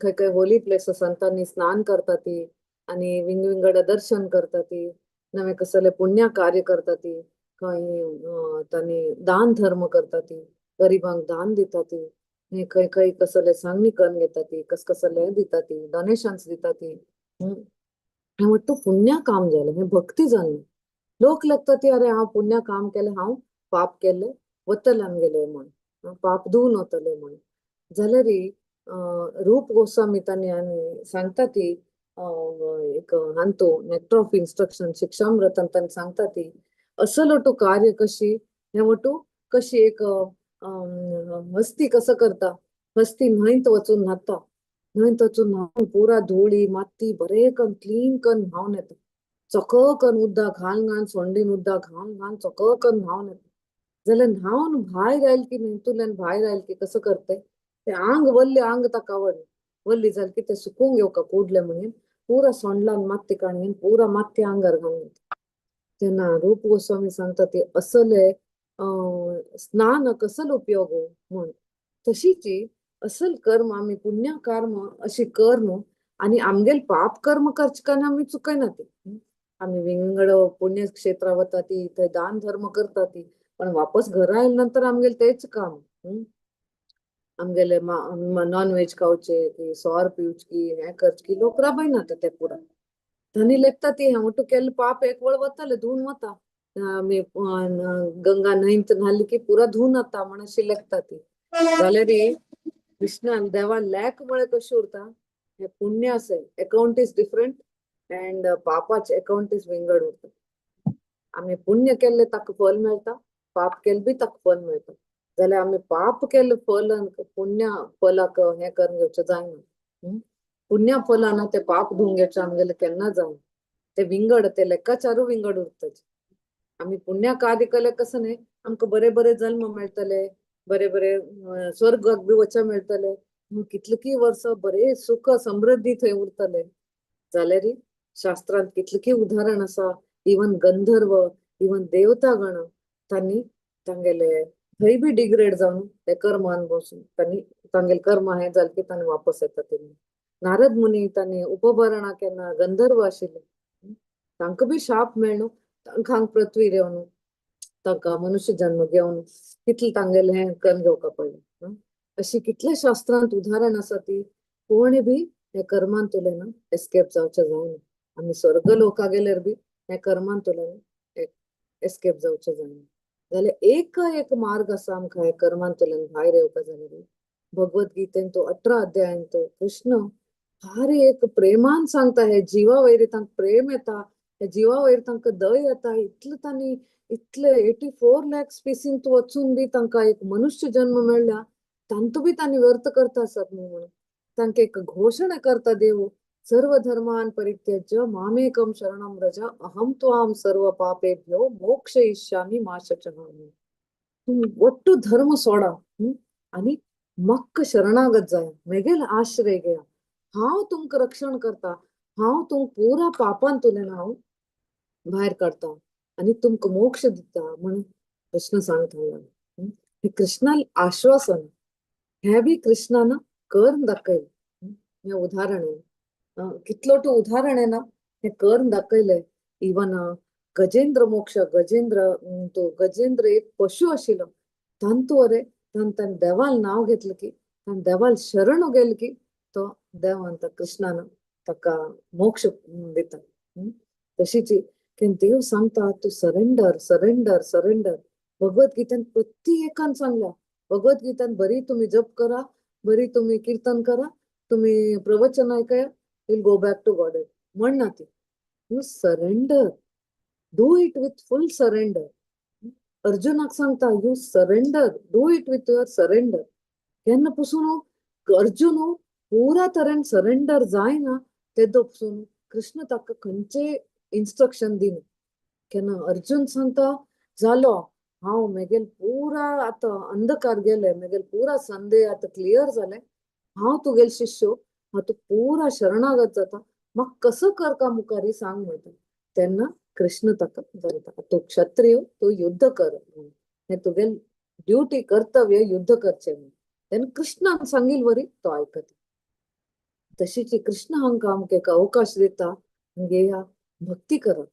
खंय खंय होली प्लेसीस तांणी स्नान करता ती आनी विंगविंगड दर्शन करता ती, नवे कसले पुण्य कार्य करता ती, खंय तांणी दान धर्म करता ती, गरिबांक दान दिता ती, खंय खंय कसले सांगणी करून घेता ती, कस कसले दिता ती, डोनेशन्स दिता ती. हें वट्टू पुण्य काम जालें, हें भक्ती जालें. लोक लेखता ती अरे हांव पुण्य काम केलें, हांव पाप केलें वतलें आमगेलें म्हण, पाप धुवन वतलें म्हण. जाल्यार रूप गोस्वामी तांणी आनी सांगता ती एक हांतू नेक्टर ऑफ इन्स्ट्रक्शन शिक्षामृतान तांणी सांगता ती असलो तूं कार्य कशी हें वटू कशी एक हस्ती कसं करता, हस्ती न्हंयत वचून न्हाता, न्हंयत वचून न्हावन पुरा धुळी माती बरें करून क्लीन करून न्हावन येता, चककन उदक घाल घाल सोंडीन उदक घाल घाल चककन न्हावन येता. जाल्यार न्हावन भायर आयल की न्हंयतल्यान भायर आयल की कसं करते ते आंग वल्ली आंग ताका आवडना, वल्ली जाल की ते सुकूंक घेवका कुडले म्हणून पुरा सोंडलान माती काडून पुरा माती आंगार घालून येता. तेन्ना रूप गोस्वामी सांगता ते असले स्नान कसल उपयोग म्हूण. तशीच असल कर्म आमी पुण्य कर्म अशी कर न्हू आनी आमगेल पाप कर्म करचे कारण आमी चुकयना ती. आमी विंगड पुण्यक्षेत्रां वता ती, थंय दान धर्म करता ती, पण वापस घरा आयले नंतर आमगेले तेच काम, आमगेले नॉन व्हेज खावचे की सोर पिवचे की हें करचे की लोक राबयना ते पुरा. तांणी लेखता ती हें तूं केल्लें पाप एक वेळ वतलें धुवन वता, आमी गंगा न्हंयत न्हाली की पुरा धुवन वता म्हण अशी लेखता ती. जाल्यार कृष्णान देवान लेख म्हळें कशें उरता, हें पुण्य आसा अकाउंट is different and पापाचें अकाउंट is विंगड उरता. आमी पुण्य केल्लें ताका फल मेळटा, पाप केल्लें बी ताका फल मेळटा. जाल्यार आमी पाप केल्लें फल पुण्य फलाक हें करून घेवचें जायना, पुण्य फलान ते पाप धुवन घेवचें आमगेलें केन्ना जायना, ते विंगड ते लेखाचारू विंगड उरता. आमी पुण्य कार्य केलें कसं न्ही आमकां बरे बरे जल्म मेळटले, बरे बरे स्वर्गाक बी वचोंक मेळटले, कितलीं वर्सां बरे सुख समृद्धी थंय उरतले. जाल्यार शास्त्रांत कितलीं उदाहरण आसा, इवन गंधर्व इवन देवतागण तांणी तांगेले थंय बी डिग्रेड जावन ते कर्मान बसून तांणी तांगेले कर्म हें जालें की तांणी वापस येता. तेन्ना नारद मुनी तांणी उपभरणां केन्ना गंधर्व आशिल्ले, तांकां बी शाप मेळ्ळो, तांकां पृथ्वीर येवन तांकां मनुष्य जन्म घेवन कितलें तांगेलें हें करून घेवका पडलें. अशी कितले शास्त्रांत उदाहरण आसा ती कोणी बी हे कर्मांतल्यान एस्केप जावचें जायना. आमी स्वर्ग लोका गेल्यार बी हे कर्मांतल्यान एस्केप जावचें जायना. जाल्यार एक एक मार्ग आसा आमकां हे कर्मांतल्यान भायर येवपा जाल्यार भगवत गीतेन तो 18 अध्यायान तो कृष्ण भारी एक प्रेमान सांगता, हे जिवा वयर तांकां प्रेम येता, हे जिवा वयर तांकां दय येता, इतलें तांणी इतले 84 लाख स्पेसींत वचून बी तांकां एक मनुष्य जन्म मेळ्ळा, तांतू बी तांणी व्यर्थ करता आसत न्हू म्हणून तांकां एक घोशणा करता देव, सर्व धर्मान परित्यज्य मामेकं शरणं व्रज अहं त्वां सर्व पापेभ्यो मोक्षयिष्यामि मा शचः. ಒಟ್ಟು ಧರ್ಮ सोडा आनी मक्क शरणागत जाय, मेगेल आश्रय घेया, हांव तुमकां रक्षण करता, हांव तुमकां पुरा पापांतल्यान हांव भायर काडटा आनी तुमकां मोक्ष दिता म्हणून कृष्ण सांगता. हे कृष्णाल आश्वासन, हे बी कृष्णान करून दाखयल हें उदाहरण कितलो टू उदाहरण आहे ना हें करून दाखयलें. इवन गजेंद्र मोक्ष, गजेंद्र तो गजेंद्र एक पशु आशिल्लो, तांतू अरे तान ताणें देवाल नांव घेतलें की ताणें देवाल शरण गेलें की तो देवान कृष्णान ताका मोक्ष दिता. तशीच देव सांगता तू सरेंडर सरेंडर सरेंडर. भगवद्गीतेन प्रति एकान सांगला, भगवद्गीतेन बरी तुम्ही जप करा, बरी तुम्ही कीर्तन करा, तुम्ही प्रवचन ऐकया, will go back to God म्हण ना ती. You surrender, do it with full surrender. अर्जुनाक सांगता you surrender, do it with your surrender. केन्ना पसून अर्जुन पुरा तरेन सरेंडर जायना तेदो पसून कृष्ण ताका खंयचे इन्स्ट्रक्शन दिना. केन्ना अर्जुन सांगता जालो हांव मेगेल पुरा आतां अंधकार गेले, मेगेल पुरा संदेह आतां क्लियर जालें, हांव तुगेल शिष्य, हांव तूं पुरा शरणागत जाता, म्हाका कसो करका मुखारी सांग म्हणटा. तेन्ना कृष्ण ताका सांगता तूं क्षत्रिय, तूं युद्ध कर, हें तुगेल ड्युटी कर्तव्य युद्ध करचें म्हणून. तेन्ना कृष्णान सांगिल वरी तो आयकता. तशीच कृष्ण हांकां आमकां एक अवकाश दिता घेया भक्ती करा.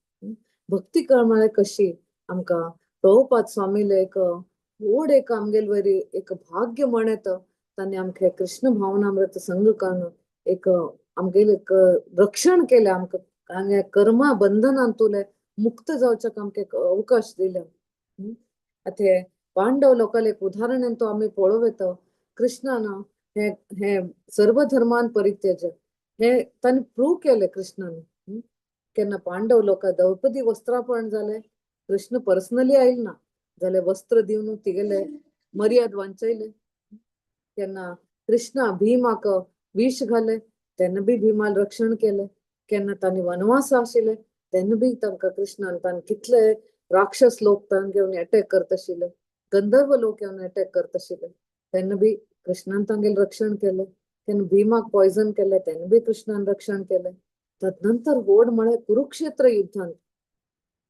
भक्ती कर म्हळ्यार कशी आमकां प्रभुपाद स्वामीले एक व्हड एक आमगेल वरी एक भाग्य म्हण येता. तांणी आमकां कृष्ण भावनामृत संघ करून एक आमगेले एक रक्षण केलें, आमकां हांगा कर्मा बंधनांतुले मुक्त जावच्याक आमकां एक अवकाश दिले. आतां पांडव लोकांले एक उदाहरण तो आमी पळोवं येता. कृष्णान हे हे सर्व धर्मान परित्यज हे तांणी प्रूव केलें कृष्णान. केन्ना पांडव लोक द्रौपदी वस्त्रापहरण जालें, कृष्ण पर्सनली आयल ना जाल्यार वस्त्र दिवन तिगेले मर्याद वांचयले. केन्ना कृष्णा भीमाक विष घाले तेन्ना बी भीमाल रक्षण केलें. केन्ना तांणी वनवास आशिल्ले तेन्ना बी तांकां कृष्णान तांणी कितले राक्षस लोक तांकां येवन अटॅक करत आशिल्ले, गंधर्व लोक येवन अटॅक करत आशिल्ले, तेन्ना बी कृष्णान तांगेलें रक्षण केलें. तेन्ना भीमाक पॉयझन केलें तेन्ना बी कृष्णान रक्षण केलें. तदनंतर व्हड म्हळ्यार कुरुक्षेत्र युद्धान,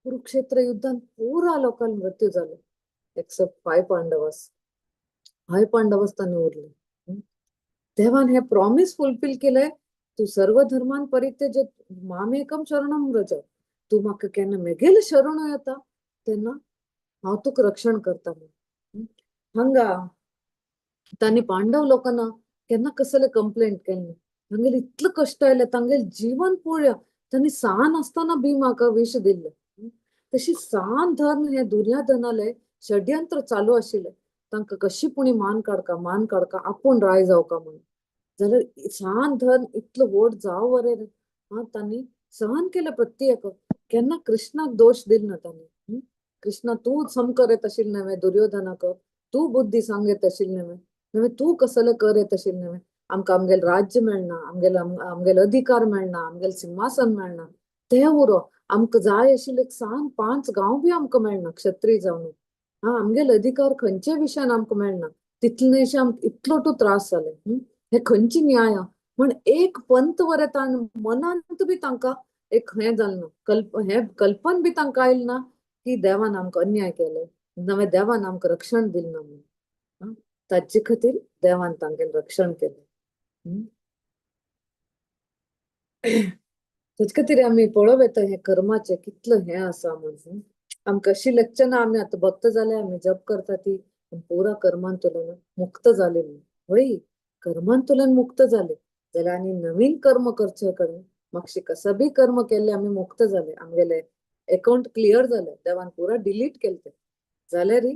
कुरुक्षेत्र युद्धान पुरा लोकांक मृत्यू जालो एक्सेप्ट 5 पांडवास. 5 पांडवास तांणी उरले. देवान हे प्रॉमिस फुलफिल केलें, तूं सर्व धर्मान परित्यज मामेकम शरणम व्रज, तूं म्हाका केन्ना मेगेले शरण येता तेन्ना हांव तुका रक्षण करता म्हूण. हांगा तांणी पांडव लोकांना केन्ना कसले कंप्लेंट केले, तांगेले इतले कश्ट आयले, तांगेले जीवन पळया, तांणी सान आसतना भीमाक विश दिल्लें. तशी सान धर्म हे दुर्योधनाले षड्यंत्र चालू आशिल्लें, तांकां कशी पुणी मान काडका मान काडका आपूण राय जावका म्हणून. जाल्यार सान धर्म इतलो व्हड जावं बरें रे, हा तांणी सहन केलें प्रत्येक. केन्ना कृष्णाक दोश दिल ना तांणी. कृष्णा तूं सम करत आशिल्लें न्हय दुर्योधनाक, तूं बुद्धी सांगत आशिल्लें न्हय, न्हय तूं कसलें करत आशिल्लें न्हय, आमकां आमगेलें राज्य मेळना, आमगेले आमगेले अधिकार मेळना, आमगेलें सिंहासन मेळना, तें उरो आमकां जाय आशिल्ले एक सान 5 गांव बी आमकां मेळना क्षत्रिय जावन, हा आमगेले अधिकार खंयच्या विशयान आमकां मेळना, तितलेशे आमकां इतलो तूं त्रास जाले, हे खंयची न्याय म्हण एक पंत वरे ताण मनांत बी तांकां एक हें जालें ना, कल्प हें कल्पन बी तांकां आयलें ना की देवान आमकां अन्याय केले, नवें देवान आमकां रक्षण दिलें ना म्हणून. ताचे खातीर देवान तांगेलें रक्षण केलें. तेचे खातीर आमी पळोवं येता हें कर्माचें कितलें हें आसा म्हणून. आमकां अशी लक्षणां आमी आतां भक्त जाले, आमी जप करता ती पुरा कर्मांतल्यान मुक्त जाले म्हणून. वय कर्मांतल्यान मुक्त जाले जाल्यार आनी नवीन कर्म करचे कडेन मातशें कसो बी कर्म केल्ले आमी मुक्त जाले, आमगेले अकाउंट क्लियर जाले, देवान पुरा डिलीट केले ते, जाल्यार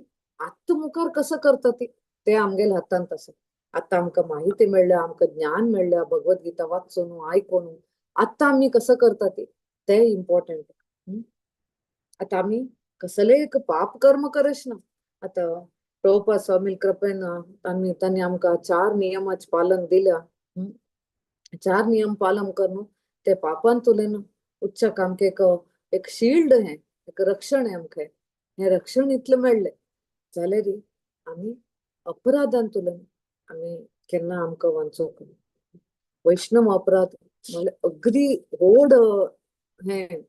आतां मुखार कसो करता ती ते आमगेले हातांत आसा. आतां आमकां माहिती मेळ्ळ्या, आमकां ज्ञान मेळ्ळ्या, भगवद्गीता वाचून आयकून आतां आमी कसो करता ती ते इम्पॉर्टंट. आतां आमी कसलें एक पाप कर्म करच ना. आतां प्रभुपाद स्वामी कृपेन आमी तांणी आमकां 4 नियमाचें पालन दिल्या. 4 नियम पालन करून ते पापांतल्यान उच्चाक आमकां एक एक शिल्ड हें एक रक्षण हें आमकां हें रक्षण इतलें मेळ्ळें जाल्यार आमी अपराधांतल्यान आमी केन्ना आमकां वांचोवंक ना. वैष्णव अपराध म्हणल्यार अगदी व्हड हें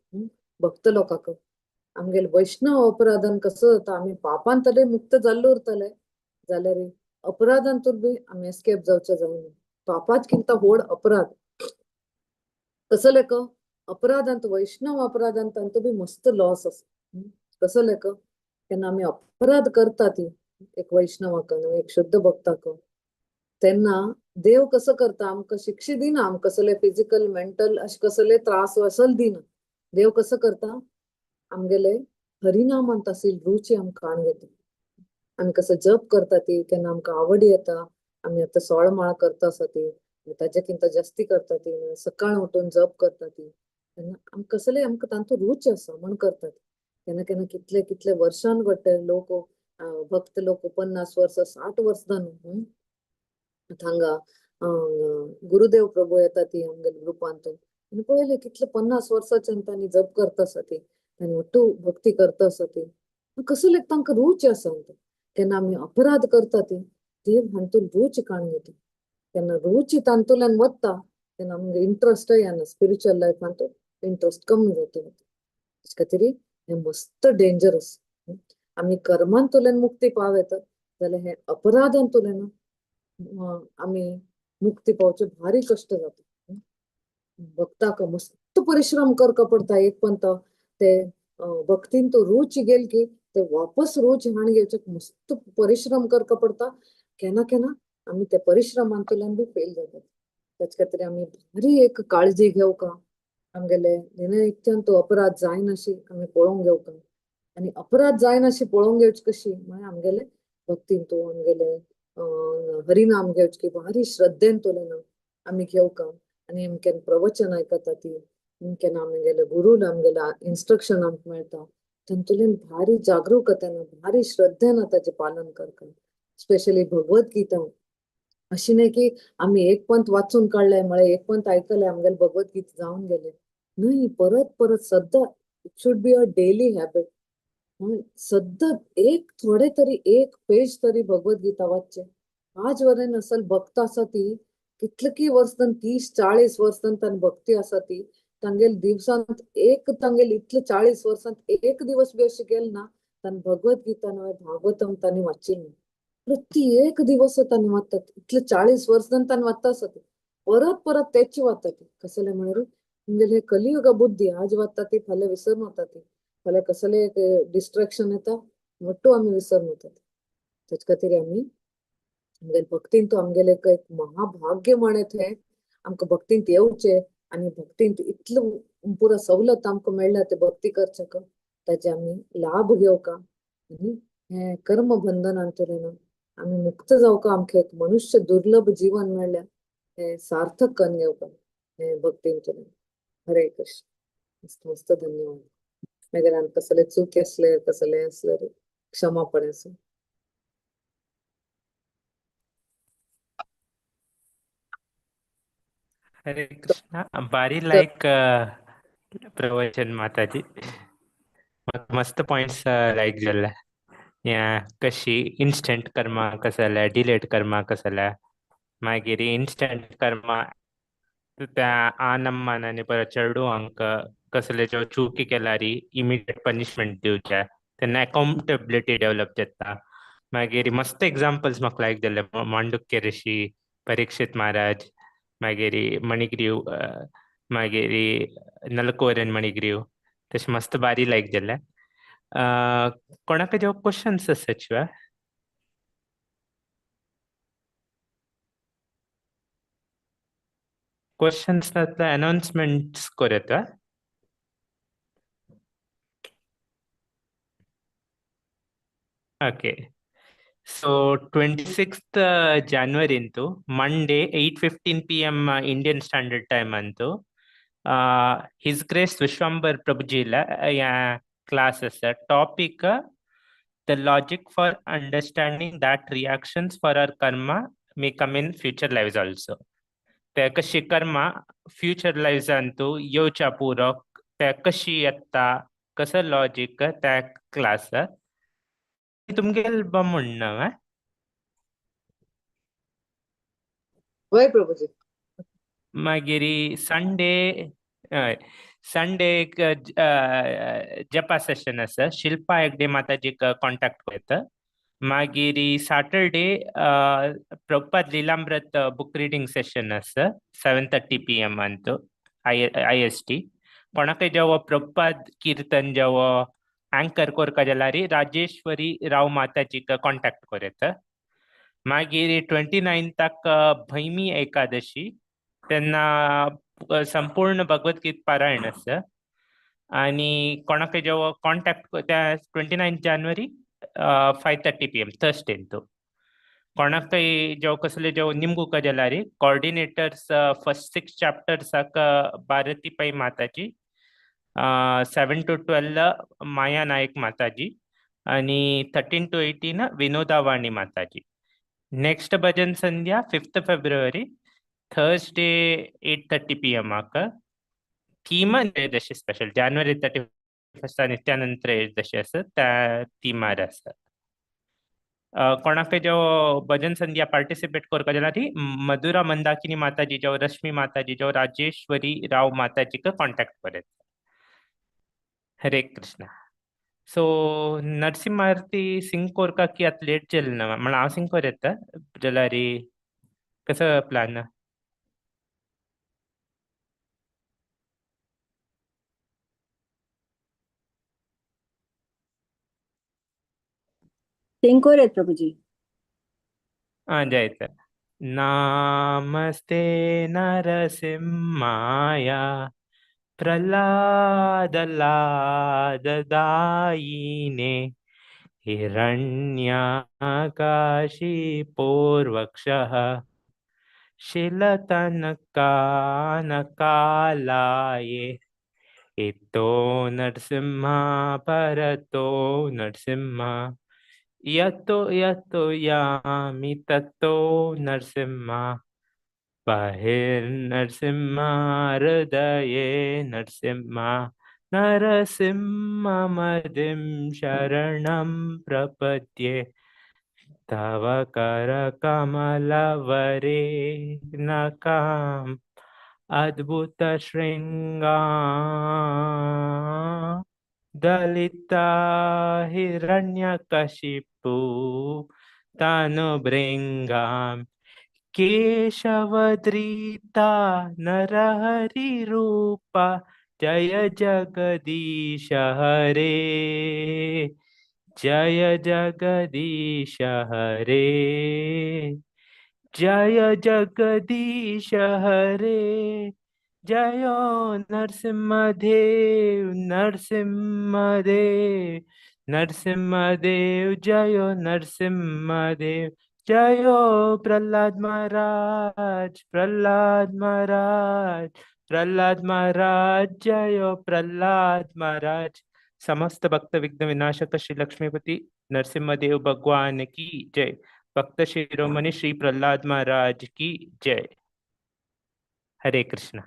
भक्त लोकांक आमगेले वैष्णव अपराधान कसो जाता, आमी पापांतले मुक्त जाल्ले उरतले जाल्यार अपराधांतून बी आमी एस्केप जावचे जायना. पापाचकिंत व्हड अपराध. कसले क अपराधांत वैष्णव अपराधांत तांचो बी मस्त लॉस आसा. कसले क केन्ना आमी अपराध करता ती एक वैष्णवाक एक शुद्ध भक्ताक, तेन्ना देव कसो करता आमकां शिक्षा दिना, आमकां कसले फिजिकल मेंटल अशें कसले त्रास असल दिना. देव कसो करता आमगेले हरिनामांत आशिल्ली रुची आमकां काण घेता. आमी कसो जप करता ती केन्ना आमकां आवड येता, आमी आतां 16 माळ करता आसा ती ताजे किंता जास्ती करता ती, सकाळ उठून जप करता ती, तेन्ना आमकां कसले आमकां तांतूत रुची आसा म्हण करतात. केन्ना केन्ना कितले कितले वर्षान घडटे लोक भक्त लोक 50 वर्सां 60 वर्सां थांगा गुरुदेव प्रभू येता ती आमगेले ग्रुपांत आनी पळयले कितले 50 वर्साच्यान तांणी जप करता आसा ती, तांणी ಒಟ್ಟು भक्ती करता आसा ती, कसले तांकां रुची आसा. केन्ना आमी अपराध करता ती देव हातून रुची काडून घेता. केन्ना रुची तांतूल्यान वता तेन्ना आमगे इंट्रस्ट येना, स्पिरिच्युअल लायफांत इंट्रस्ट कमी जाता. तेज खातीर हें मस्त डेंजरस. आमी कर्मांतल्यान मुक्ती पाव येता जाल्यार हे अपराधांतल्यान आमी मुक्ती पावचे भारी कश्ट जाता. भक्ताक मस्त परिश्रम करका पडटा. एक पंत ते भक्तीन तो रुची गेल की ते वापस रुच हाण घेवचे मस्त परिश्रम करका पडटा. केन्ना केन्ना आमी त्या परिश्रमांतल्यान बी फेल जातात. तेच खातीर आमी भारी एक काळजी घेवका, आमगेले नित्यान तो अपराध जायनाशी आमी पळोवंक घेवका. आनी अपराध जायनाशी पळोवंक घेवची कशी म्हळ्यार आमगेले भक्तीन तो आमगेले हरिनाम घेवचे की भारी श्रद्धेन तुलन आमी घेवका. आनी आमकां प्रवचन आयकता ती, केन्ना आमगेले गुरून आमगेले इन्स्ट्रक्शन आमकां मेळटा, तातूंतल्यान भारी जागरूकतेन भारी श्रद्धेन ताचें पालन करता. स्पेशली भगवत गीता अशी न्हय की आमी एक पंथ वाचून काडले म्हळ्यार एक पंथ आयकले आमगेले भगवत गीता जावन गेले न्हय, परत परत सद्दां it should be a daily habit. सद्दां एक थोडे तरी एक पेज तरी भगवत गीता वाचचे. आज वरेन असल भक्त आसा ती कितले वर्सां 30-40 वर्सां तांणी भक्ती आसा ती, तांगेले दिवसांत एक तांगेले इतले 40 वर्सांत एक दिवस बी अशें गेले ना तांणी भगवत गीता न्हय भागवतम तांणी वाचिल्लें. प्रति एक दिवस तांणी वाचतात, इतले 40 वर्सां तांणी वाचता आसा ती, परत परत तेच वाचतात. कसले म्हळ्यार तुमगेले कलियुग बुद्धी आज वाचता ती फाल्यां विसरून वता ती, फाल्यां कसले एक डिस्ट्रेक्शन येता मोट्टू आमी विसरून वतात. तेच खातीर आमी आमगेले भक्तीन तो आमगेले एक महाभाग्य म्हणत हें आमकां भक्तींत येवचें आनी भक्तींत इतलो पुरो सवलत आमकां मेळ्ळ्या ते भक्ती करच्याक ताचे आमी लाभ घेवका आनी हें कर्म बंधनांतल्यान आमी मुक्त जावका. आमकां एक मनुष्य दुर्लभ जीवन मेळ्ळ्या हें सार्थक करून घेवका हें भक्तींतल्यान. हरे कृष्ण. मस्त मस्त धन्यवाद. मागीर आमकां कसले चूक आसले कसले आसल्यार क्षमापण आसूं. हरे कृष्णा. बारी लायक प्रवचन माताजी, मस्त पॉइंट्स लायक जाल्ले. या कशी इन्स्टंट कर्मा कसले, डिलेट कर्मा कसले, मागीर इन्स्टंट कर्मा त्या आनम्मान आनी परत चेडवांक कसले ज्यो चुकी केल्यार इमिडिएट पनिशमेंट दिवचे, तेन्ना अकाउंटेबिलिटी डेव्हलप जाता. मागीर मस्त एग्जाम्पल्स म्हाका लायक जाल्ले, मांडुक्य ऋषी, परीक्षित महाराज, मागीर मणिग्रीव, मागीर नलकोरन मणिग्रीव, तशें मस्त बारी लायक जाल्ले. कोणाक ज्यो क्वेश्चन्स आसात शिवाय? क्वेश्चन्स नासल्यार अनाउन्समेंट्स करूं. Okay, so 26th January into Monday 8:15 PM Indian Standard Time ಅಂತು His Grace Vishwambar Prabhuji classes topic the logic for understanding that reactions for our karma may come in future lives also. ते कशी कर्मा future लायव्स Antu येवच्या पुरो ते कशी येता कसं logic त्या क्लास तुमगेल म्हणणं. वय प्रभुजी. मागीर संडे संडे एक जपा सेशन आसा. शिल्पा हेगडे माताजीक कॉन्टॅक्ट करता. मागीर Saturday Prabhupada Lilamrita book reading session आसा 7:30 PM अंतु IST. कोणाकय जेवो प्रभुपाद कीर्तन जेवो अँकर कोरका जाल्यार राजेश्वरी राव माताजीक कॉन्टॅक्ट कर येता. मागीर 29ताक भैमी एकादशी तेन्ना संपूर्ण भगवद्गीत पारायण आसा. आनी कोणाकय जेवो कॉन्टॅक्ट त्या 29 जानेवारी 5:30 PM Thursday तो. कोणाकय जेवो कसले जेवो निमगुका जाल्यार कॉर्डिनेटर्स फर्स्ट 6 चॅप्टर्साक भारती पै माताजी, 7 to 12 माया नायक माताजी आनी 13 to 18 Vinodavani Mataji. Next bhajan Sandhya 5th February Thursday 8:30 PM आक. थीम त्रयोदशी स्पेशल जानेवारी 31 नित्यानंद त्रयोदशी आसा त्या थिमार आसा. कोणाकय जो भजन संध्या पार्टिसिपेट करपा जाल्यार ती मधुरा मंदाकिनी माताजी जो रश्मी माताजी जो राजेश्वरी राव माताजीक कॉन्टॅक्ट कर. हरे कृष्णा. सो नरसिंह सिंग कोरका की आतां लेट जालें ना म्हण हांव सिंग कोर येता जाल्यार कसो प्लान? सिंग कोर प्रभुजी. हाँ जायत. नमस्ते नरसिंहाय प्रह्लाद लाददायिने हिरण्याकाशीपोर्वक्षः शिलतनकानकालाये इतो नरसिंह परतो नरसिंह यतो यतो यामि ततो नरसिंह बहिर्नरसिंह हृदये नरसिंह नरसिंहमदिं शरणं प्रपद्ये तव करकमलवरे नकाम् अद्भुत शृंगा दलिता हिरण्यकशिपु तनुभृङ्गां केशवद्रीता नरहरि रूपा जय जगदीश हरे जय जगदीश हरे जय जगदीश हरे जय नरसिंहदेव नरसिंहदेव नरसिंहदेव जय नरसिंहदेव जय प्रहलाद महाराज प्रहलाद महाराज प्रहलाद महाराज जय प्रहलाद महाराज. समस्त भक्त विघ्न विनाशक श्री लक्ष्मीपति नरसिंहदेव भगवान की जय. भक्त शिरोमणि श्री प्रहलाद महाराज की जय. हरे कृष्णा.